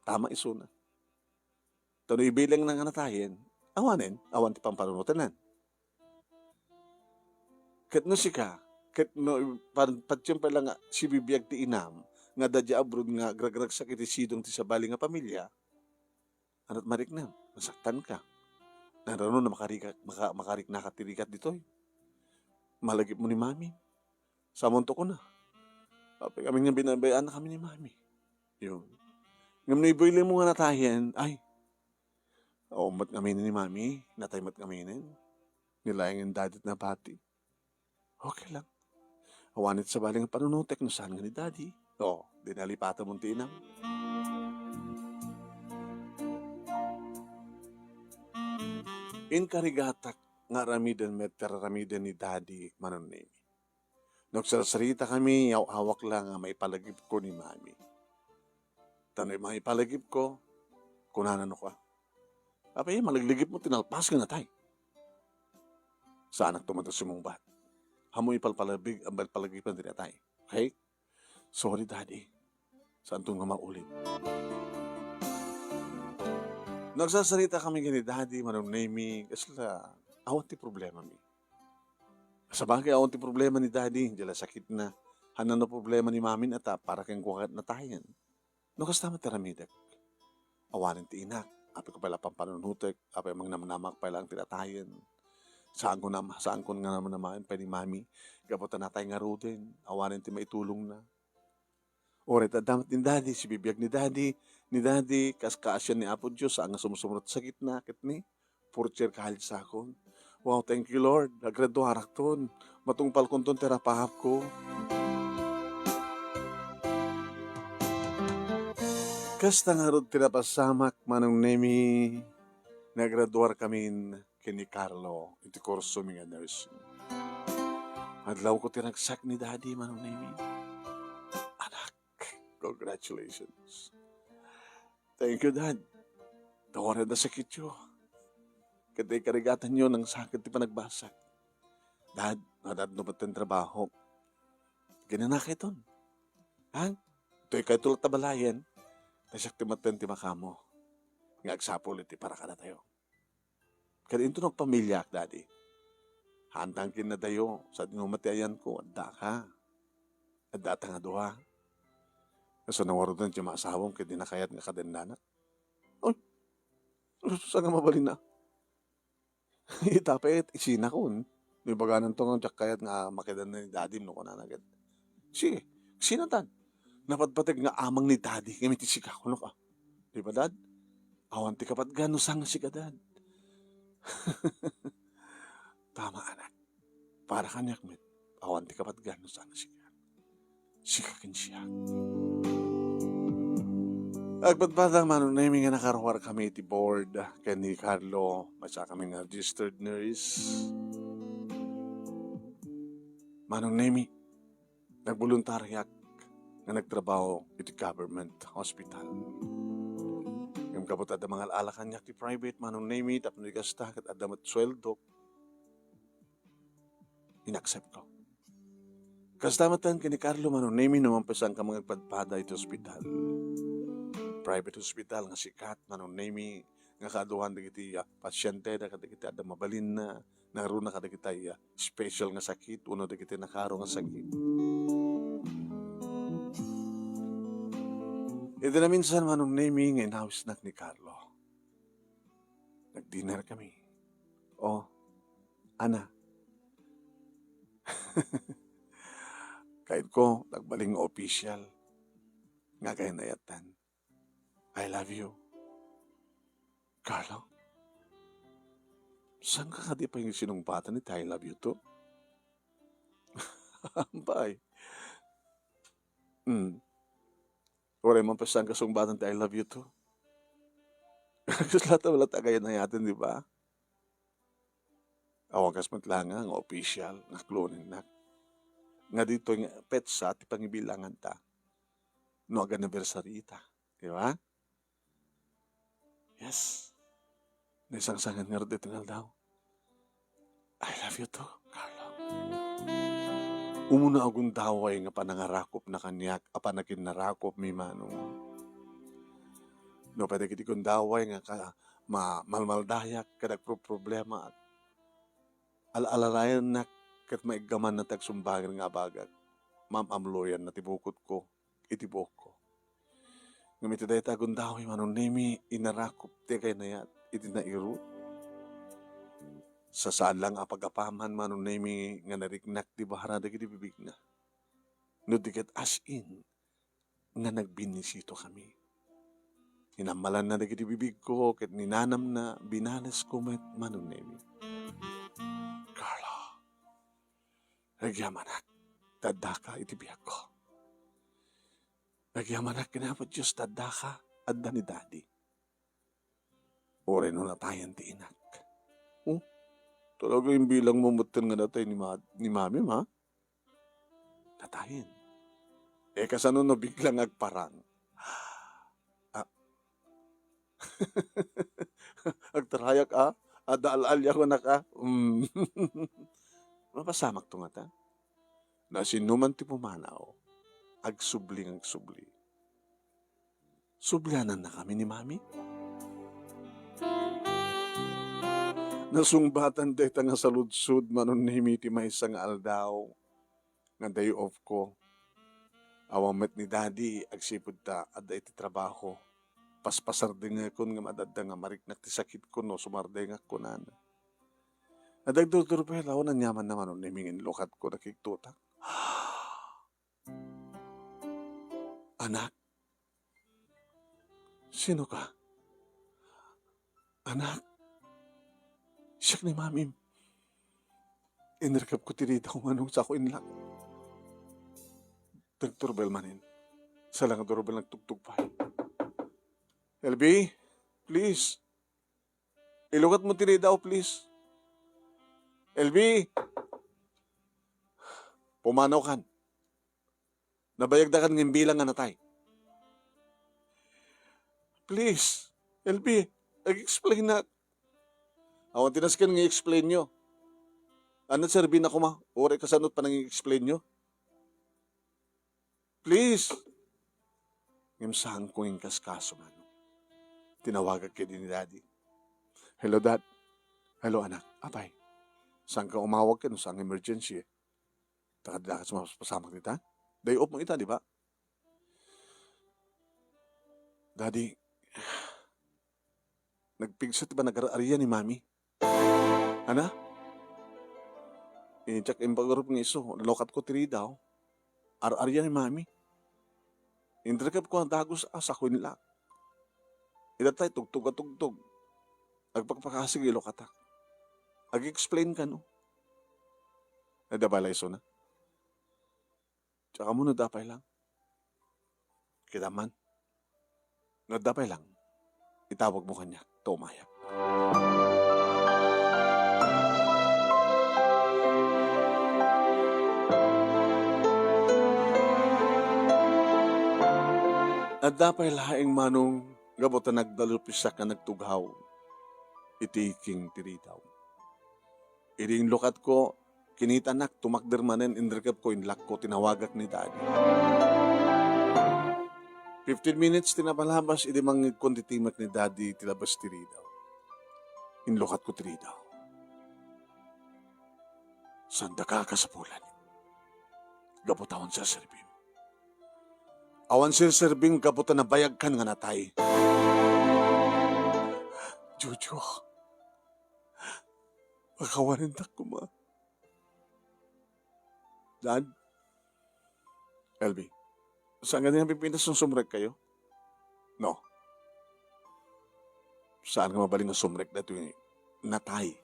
Tama isuna. Ta no ibilangna nga natayen, awanen, awan ti pampanunotenan. Ket no sika, ket no pan-, patiem pay la nga sibibiag ti inam nga adda diay abroad nga agragragsak iti sidong ti sabali nga pamilya, ania't mariknam, nasaktanka. Nangrano no makarika-, maka-, makariknaka ti rigat ditoy. Malagipmo ni Mami. Samonto kuna. Apay kami nga binabayaan na kami ni Mami. Yun. Ngem no ibuylimo nga natayen, ay, awan met ngamin ni Mami, natay met ngamin. Nilayangen Daddy ti nabati. Okay lang. Awan iti sabali nga panunotek no saan nga ni Daddy. O, di nalipatam ti inam. Inkarigatak nga aramiden met ti ar-aramiden ni Daddy, Manong Nemi. No agsarsarita kami, aw-awak la nga maipalagipko ni Mami. Ta no maipalagipko, kunana no ka, "Apay, malagligipmo ti nalpas nga natay." Saanak to man ta sumungbat. Ammo ipalpalabig-, palpalagipan ti natay. Okay? Sorry, Daddy. Saanto nga maulit. No agsarsarita kami ken ni Daddy, Manong Nemi, kasla Awan ti problemami. Sabagay, awan ti problema ni Daddy, diay la sakitna. Haanna no problema ni Mamin a ta para kenkuana ket natayen. No kasta met ti aramidek, awanen ti inak, apay ko pay la pampanunotek, apay mangnamnamak pay laeng ti natayen. Saanko nam-, saanko nga namnamaen pay ni Mami, gapu ta natay ngaruden, awanen ti maitulongna. Uray ta adda met ni Daddy, sibibiag ni Daddy, ni Daddy, kas kaasian ni Apo Dios, saan nga sumsumrot sakitna, ket ni, fourth year college akon. Wow, thank you, Lord. Agraduarakton. Matungpalkonton ti rapaapko. Kasta ngarud ti napasamak, Manong Nemi, nagraduarkamin ken ni Carlo iti kursomi nga nursing. Adlawko ti ragsak ni Daddy, Manong Nemi. Anak, congratulations. Thank you, Dad. Ta uray adda sakityo, ket karigatanyo, nangsakit ti panagbasag. Dad, no adda met ti trabaho, kinanakayton. Ha? Ditoykayto latta balayen, ta siak ti met ti makamo nga agsapul iti para kadatayo. Ket inton agpamiliaak, Daddy, haantan ken nadayo, sadino met ti ayanko, addaka. Addata nga dua. Kasano ngaruden ti maasawam ket dina kayat nga kadennanak? Oy, lutusan nga mabalin na. Ita pay ket isinakon. No ibagananto nga diak kayat nga makidanna ni Daddy, no kunana ket, sige, sinatan. Napatpateg nga amang ni Daddy, ngem iti sika, kunok, a. Di ba, Dad? Awan ti kapatgan no saan nga sika, Dad. Tama, anak. Para kaniak met, awan ti kapatgan no saan nga sika. Sika ken siak. Agpadpada, Manong Nemi, nga nakaruarkami iti board ken ni Carlo, maysakami nga registered nurse. Manong Nemi, nagboluntaryak nga nagtrabaho iti government hospital. Ngem gapu ta adda mangal-ala kaniak ti private, Manong Nemi, tapno di kasta, ket adda met sueldo, inaccept ko. Kasta met ken ni Carlo, Manong Nemi, no mampasanka nga agpadpada iti ospital. Private hospital nga sikat, Manong Nemi, nga kaaduan dagiti, ah, pasiente, dagiti adda mabalinna, naruna kadagiti, ah, special nga sakit, wenno dagiti nakaro nga sakit. Iti naminsan, Manong Nemi, nga inawisnak ni Carlo. Nag-dinner kami. Oh, Ana. Kainko, nagbalin nga official nga kaynayatan. I love you. Carlo? Saanka kadi pay sinungbatan iti I love you too? Ampay. Hmm. Uray man pay saanka sungbatan ti I love you too. Kasla ta wala ta kaynayaten, di ba? Awan kas met la nga, nga official nga cloninnak. Nga ditoy nga petsa ti pangibilanganta no ag-anniversary ita. Di ba? Yes. Naisangsangan ngarud daytoy nga aldaw. I love you too, Carlo. Umuna a gundaway nga panangarakopna kaniak a panakinnarakopmi, Manong. No, pay dagiti gundaway nga ka-, ma-, malmaldayak ket agproproblemaak. Al-alarayennak ket maiggamanna ti agsumbangen nga abagak. Maam-amloyanna ti bukotko iti buokko. Ngem iti dayta a gundaway, Manong Nemi, inarakop ti kaynayat iti nairut. Sasaan la nga apagapaman, Manong Nemi, nga nariknak ti bara dagiti bibigna. No di ket as in nga nagbinisito kami. Inammalanna dagiti bibigko ket ninanamna, binanesko met, Manong Nemi. Carlo, agyamanak ta addaka iti biagko. Agyamanak ken Apo Dios ta addaka, adda ni Daddy. Uray no natayen ti inak. Oh, talaga imbilangmo metten nga natay ni ma-, ni Mami, ma? Natayen. Eh, kasano no biglang agparang? Ah. Agtarayak, a? Adda al-aliakonak, a? Mm. Mapasamakto ngata? Nasinnuman ti pumanaw, agsubli nga agsubli. Sublianannakami ni Mami? Nasungbatan dayta nga saludsod, Manong Nemi, iti maysa nga aldaw nga day off ko. Awan met ni Daddy agsipud ta adda iti trabaho. Paspasardengekon ngem ad-adda nga mariknak ti sakitko no sumardengak, kunana. Adda agdurdurpel, awan aniamanna, Manong Nemi, nga inlukatko, nakigtutak. Anak, sino ka? Anak, siak ni Mamim. Inrekep ko ti ridaw, Manong, sa ko inlak. Nagturbel manen. Sa la nga durbel, nagtugtog pay. L B, please. Ilukat mo ti ridaw, please. L B, pumanaw kan. Nabayagda kan nga imbilang nga natay. Please, L B, ag-explain nak. Awan ti nasken nga i-explain yo. Ano, serbi na koma? Uray kasano panang i-explain yo? Please. Ngem saanko nga inkaskaso, Manong. Tinawagak kadi ni Daddy. Hello, Dad. Hello, anak. Apay, saanka umawag ken no saan nga emergency, eh? Ta kadi daka sa mapasamak dita? Day off mo ita, di ba? Daddy, nagpigsa ti panagar-arian ni Mami. Ana? Idiak impagarup nga isu, lokatko ti ridaw. Ar-arian ni Mami. Inrekepko a dagus a sakuinlak. Ita tay tugtog a tugtog. Agpakpakasig ilukatak. Ag-explain kano. Adda pay la isuna. Tsaka mo, no adda pay lang. Kita man. No adda pay lang, itawag mo kaniak ta umayag. Adda pay laeng, Manong, gapu ta nagdalupisak nga nagtughaw iti iking ti ridaw. Idi inlukatko, kinitanak, tumakder manen, inrekepko, inlakko, tinawagak ni Daddy. Fifteen minutes ti napalabas idi mangngegkon ti timek ni Daddy iti labas ti ridaw. Inlukatko ti ridaw. Saandaka a kasapulan gapu ta awan serserbim. Awan serserbim gapu ta nabayagkan nga natay. Jojo, pakawanendak koma. Dad? L B, saan nga di napipintas no sumrekkayo? No. Saan nga mabalin nga sumrek daytoy natay?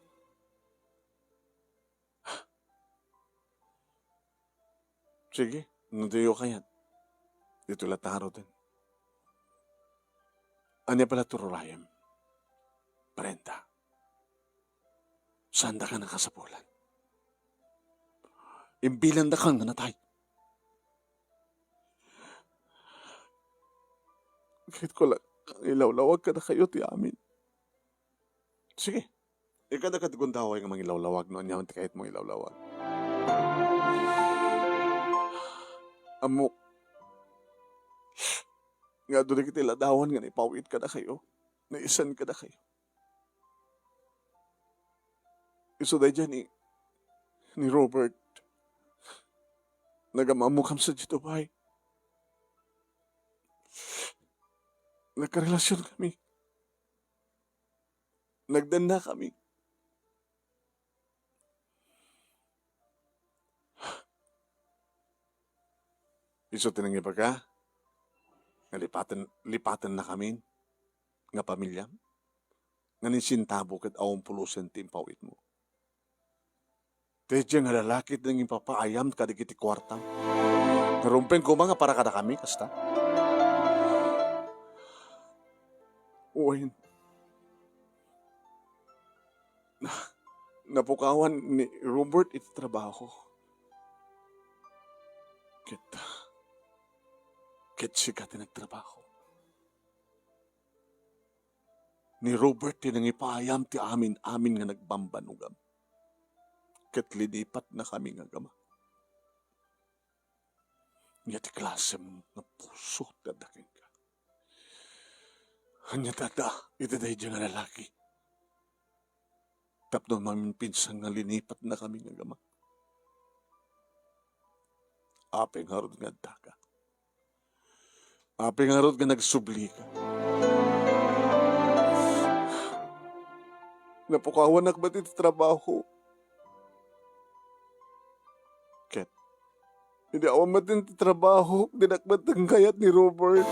Sige, no diyo kayat, ditoy la ta haruten. Ania pay la ti rurayem? Brenda, saandaka a kasapulan. Imbilandakan nga natay. Kayatko la nga ilawlawag kadakayo ti amin. Sige, ikkada ket gundaway nga mangilawlawag no aniaman ti kayatmo ilawlawag. Ammok nga adu dagiti ladawan nga naipaw-it kadakayo, naisan kadakayo. Isu daydiay ni, ni Robert. Nagam-ammokami sadiay Dubai. Nagkarelasion kami. Nagdanna kami. Isu ti nangibaga nga lipaten, lipatennakamin nga pamiliam, nga ni sentabo ket awan pulosen ti impaw-itmo. Daydiay nga lalaki ti nangipapaayam kadagiti kuartam. Narumpen koma nga para kadakami, kasta? Wen, na-, napukawan ni Robert iti trabaho. Ket, ket sika ti nagtrabaho. Ni Robert ti nangipaayam ti amin-amin nga nagbambanogam. Ket linipatnakami nga agama. Ania ti klasem nga puso ti adda kenka? Ania ti adda iti daydiay nga lalaki? tapno maminsan nga linipatnakami nga agama. Apay ngarud nga addaka? Apay ngarud nga nagsublika? Napukawanak met iti trabaho. Ket, idi awan met ti trabaho, dinak met kayat ni Robert.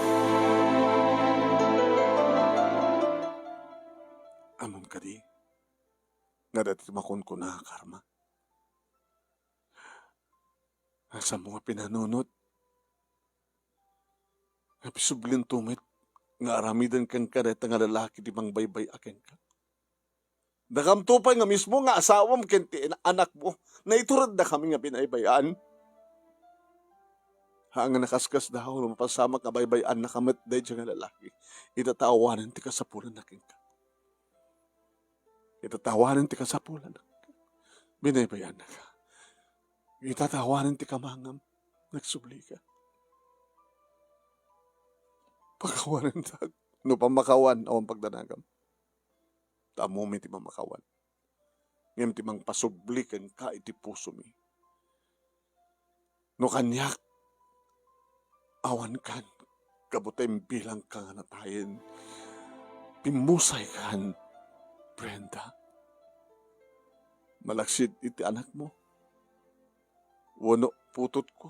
Ammom kadi nga adda ti makunkuna a karma? Asammo nga pinanunot nga pisublin to met nga aramiden kenka dayta nga lalaki ti mangbaybay-a kenka. Dakamto pay nga mismo nga asawam ken ti ina-, anakmo, naitureddakami nga binaybay-an. Haan nga nakaskasdaaw no mapasamak nga baybay-annaka met daydiay nga lalaki. Ita ta awanen ti kasapulanna kenka. Ita ta awanen ti kasapulanna. Binaybay-annaka. Ita ta awanen ti kamangam. Nagsublika. Pakawanentak. No pammakawan, awan pagdanagam. Ta ammomi ti pammakawan. Ngem ti mangpasubli kenka iti pusomi. No kaniak, awankan, gapu ta imbilangka nga natayen. Pimmusaykan, Brenda. Malaksid iti anakmo. Wenno putotko.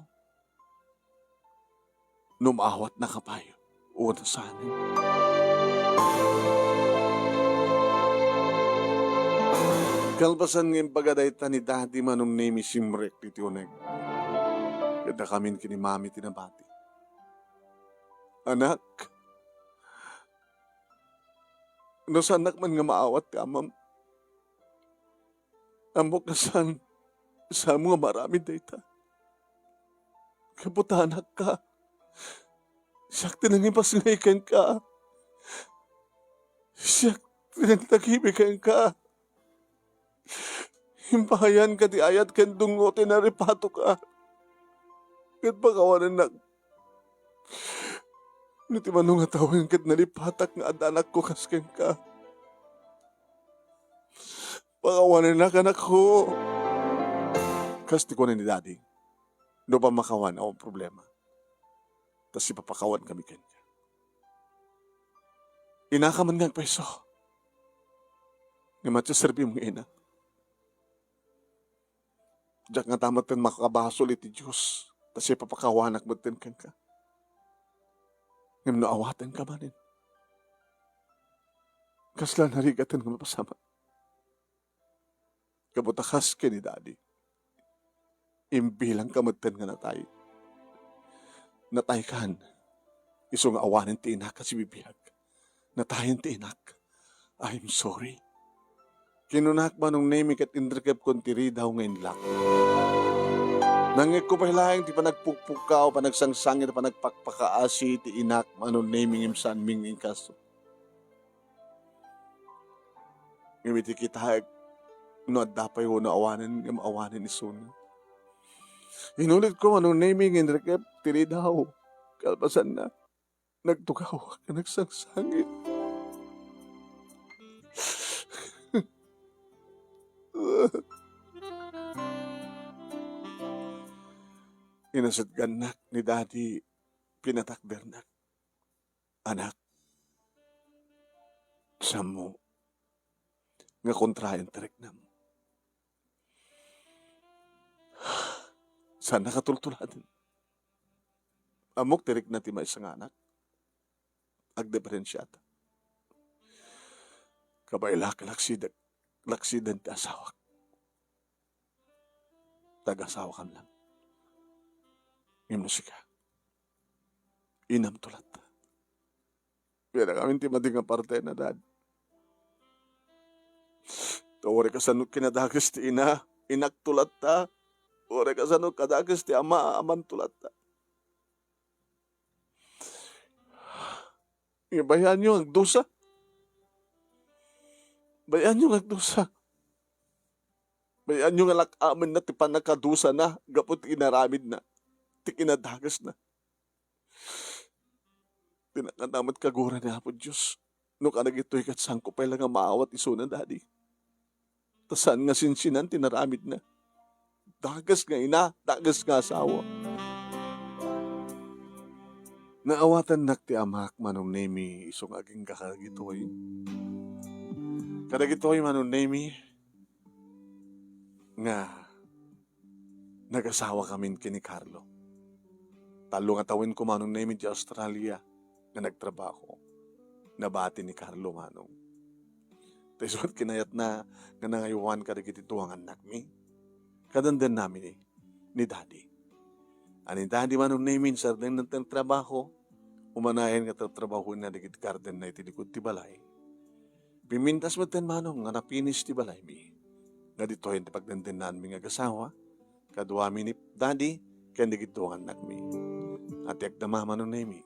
No maawatnaka pay, o nasanen. Kalpasan nga imbaga dayta ni Daddy, Manong Nemy simrek ditoy uneg. Ket dakamin ken ni Mami ti nabati. Anak, no saannak man nga maawat ti amam, ammok nga saan, saanmo nga maaramid dayta. Gapu ta anakka. Siak ti nangipasngay kenka. Siak ti nagtagibi kenka. Impahayanka ti ayat ken dungngo ti naripatoka. Ket pakawanennak. No ti mano nga tawen ket nalipatak nga adda anakko kas kenka. Pakawanennak, anakko. Kas ti kuna ni Daddy, no pammakawan, awan problema. Ta sipapakawankami kenka. Inaka man nga agpayso. Ngem ania ti serbim nga ina? Diak ngata metten makabasol iti Dios, ta sipapakawanak metten kenka. Ngem no awatenka manen, kasla narigaten nga mapasamak? Gapu ta kas ken ni Daddy, imbilangka metten nga natay. Nataykan, isu nga awanen ti inak a sibibiag. Natayen ti inak. I'm sorry. Kinunak, Manong Nemy, ket inrikepkon ti ridaw nga inlak. Nangngegko pay laeng ti panagpukpukkaw, panagsangsangit, panagpakpakaasi ti inak, Manong Nemy, ngem saanmi nga inkasto. Ngem iti kitaek, no adda pay wenno awanen, ngem awanen isuna. Inulitko, Manong Nemy, nga inrikep ti ridaw. Kalpasanna, nagtugawak nga nagsangsangit. Inasitgannak ni Daddy, pinatakdernak. Anak, saanmo nga kontraen ti riknam? Saannak a tultuladen. Ammok ti rikna ti maysa nga anak. Agdiferensiata. Kabaelak, laksidek, laksiden ti asawak. Taga-asawakam lang. Ngem no sika, inamto latta. Kayat amin ti madi nga partena, Dad. Ta uray kasano kinadakes ti ina, inakto latta. Uray kasano kadakes ti ama, amanto latta. Nga bayaanyo nga agdusa. Bayaanyo nga agdusa. Bayaanyo nga lak-amenna ti pannakadusana gapu ti inaramidna, ti kinadakesna. Ti nakanamet kagura ni Apo Dios. No kadagitoy ket saanko pay la nga maawat isuna, Daddy. Saan nga sinsinan ti naramidna. Dakes nga ina, dakes nga asawa. Naawatannak ti amak, Manong Nemi, isu nga agingga kadagitoy. Kadagitoy, Manong Nemi, nga nagasawakamin ken ni Carlo. Tallo nga tawenko, Manong Nemi, idiay Australia nga nagtrabaho. Nabati ni Carlo, Manong. Ta isu met kinayatna nga nangayowan kadagiti dua nga annakmi. Kadendennami ni, ni Daddy. A ni Daddy, Manong Nemi, sardengna ti nagtrabaho, umanayen nga tatrabahoenna dagiti gardenna iti likod ti balay. Pimintas metten, Manong, nga napinis ti balaymi. Nga ditoyen ti pagdendennanmi nga agasawa, kaduami ni Daddy ken dagiti dua nga annakmi. A ti agdama, Manong Nemi,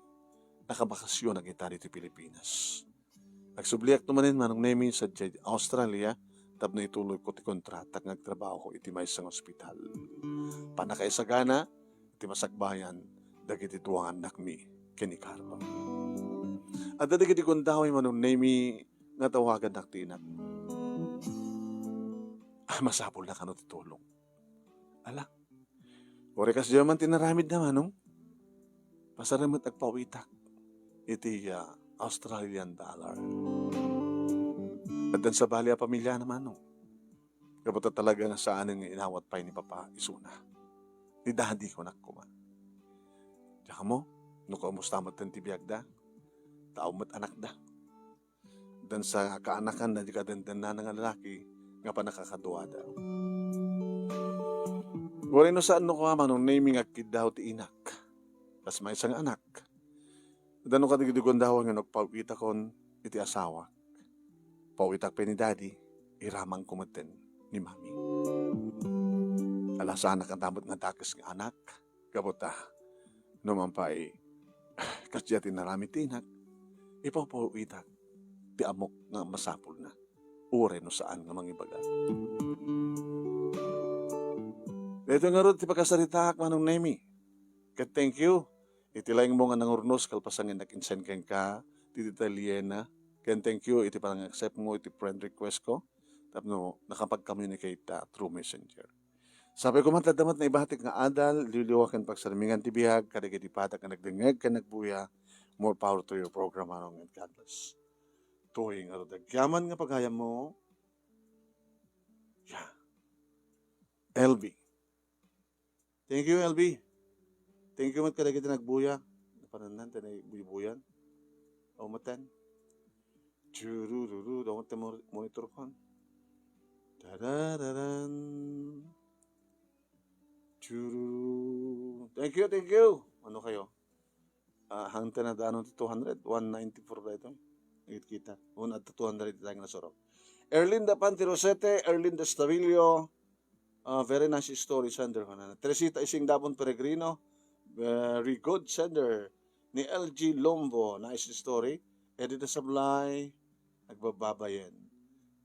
nakabakasionak ita ditoy Pilipinas. Agsubliakto manen, Manong Nemi, sadiay Australia tapno ituloyko ti kontratak nga agtrabaho iti maysa nga ospital. Pannakaisagana ti masakbayan dagiti dua nga annakmi ken ni Carlo. Adda dagiti gundaway, Manong Nemi, nga tawagannak ti inak. Ah, masapulna kano ti tulong. Ala, uray kasdiay man ti naramidna, Manong. Pasarem met agpawitak iti, ah, Australian dollar. Addan sabali a pamiliana, Manong. Gapu ta talaga nga saanen nga inawat pay ni Papa isuna. Ni Daddy, kunak koma. Diak ammo no kaumusta metten ti biagda. Tao met anakda. Addan sa kaanakanna diay kadendennana nga lalaki nga pannakakaduada. Uray no saan no koma, Manong Nemi, nga agkiddaw ti inak. Kas maysa nga anak. Addan no kadagiti gundaway nga nagpawitakon iti asawak. Pawitak pay ni Daddy, iramangko metten ni Mami. Ala, saanak a damet nga dakes nga anak, gapu ta, no man pay, kasdiay ti naramid ti inak, ipawpawitak ti ammok nga masapulna, uray no saan nga mangibaga. Daytoy ngarud ti pakasaritaak, Manong Nemi. Ket thank you iti laengmo nga nangurnos kalpasan nga nag-insend kenka ti detalyena. Ken thank you iti panang-accept mo iti friend request ko tapno nakapag-communicate ta through messenger. Sapay koma ta adda met naibatik nga adal, liwliwa ken pagsarmingan ti biag kadagiti padak nga nagdengngeg ken nagbuya. More power to your program, Manong, and God bless. Toy nga rudagyaman nga pagayammo. Yeah. L B. Thank you, L B. Thank you met kadagiti nagbuya. Napanannan, ti nagbuybuyan. Aw, matan. Churururu, daw ti mor-, monitor kon. Tarararan. Chururu. Thank you, thank you. Ano kayo? Ah, hangtod na danon ti two hundred, one ninety-four daytoy. Nakit-kita. Una adto two hundred ita nga nasurok. Erlinda Panti Rosete, Erlinda Stavillo, ah, very nice story, sender, kanana. Teresita Ising Dabon Peregrino, very good, sender. Ni L G Lombo, nice story. Edita Sablay, nagbababayen.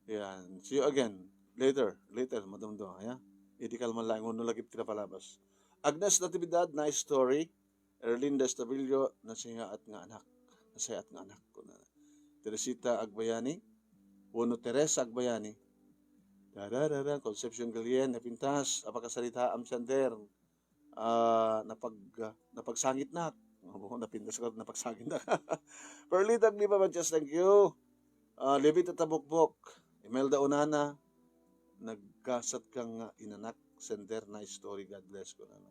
Yan. See you again. Later, later, madumdum, ya. Idi kalman lang, uno lagi pinapalabas. Agnes Natividad, nice story. Erlinda Estabillo, nasayaat nga anak. Nasayaat nga anak, kunana. Teresita Agbayani, wenno Teresa Agbayani. Dararara, Concepcion Galien, napintas, a pakasaritaam, sender. Ah, napag-, ah, napagsangitnak. Abo, napintas ko, napagsangitnak. Perlita Aglipa Matias, thank you. Ah, Levita Tabukbok, Imelda Unana, nagkasat ka nga inanak, sender, nice story, God bless, kunana.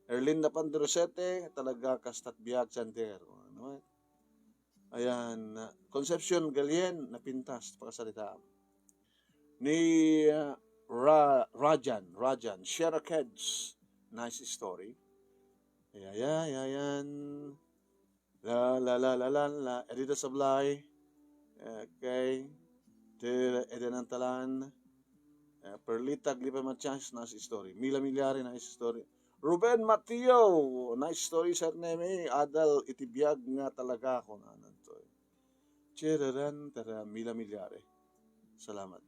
Erlinda Pandrosete, talaga kastat biag, sender. Ano, eh? Ayan, ah, Concepcion Galien, napintas, pakasaritaam. Ni, ah, Ra-, Rajan, Rajan, Share a Kids, nice story. Ayan, ayan, ayan. La, la, la, la, la, la. Edita Sablay. Okay. Ti Eden Antalan. Eh, Perlita Aglipa Matias, nice story. Mila Milyari, nice story. Ruben Mateo, nice story, Sir Neme. Adal iti biag nga talaga, kunanan to. Chiraran, tara, Mila Milyari. Salamat.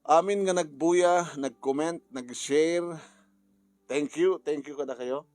Amin nga nagbuya, nag-comment, nag-share. Thank you, thank you kada kayo.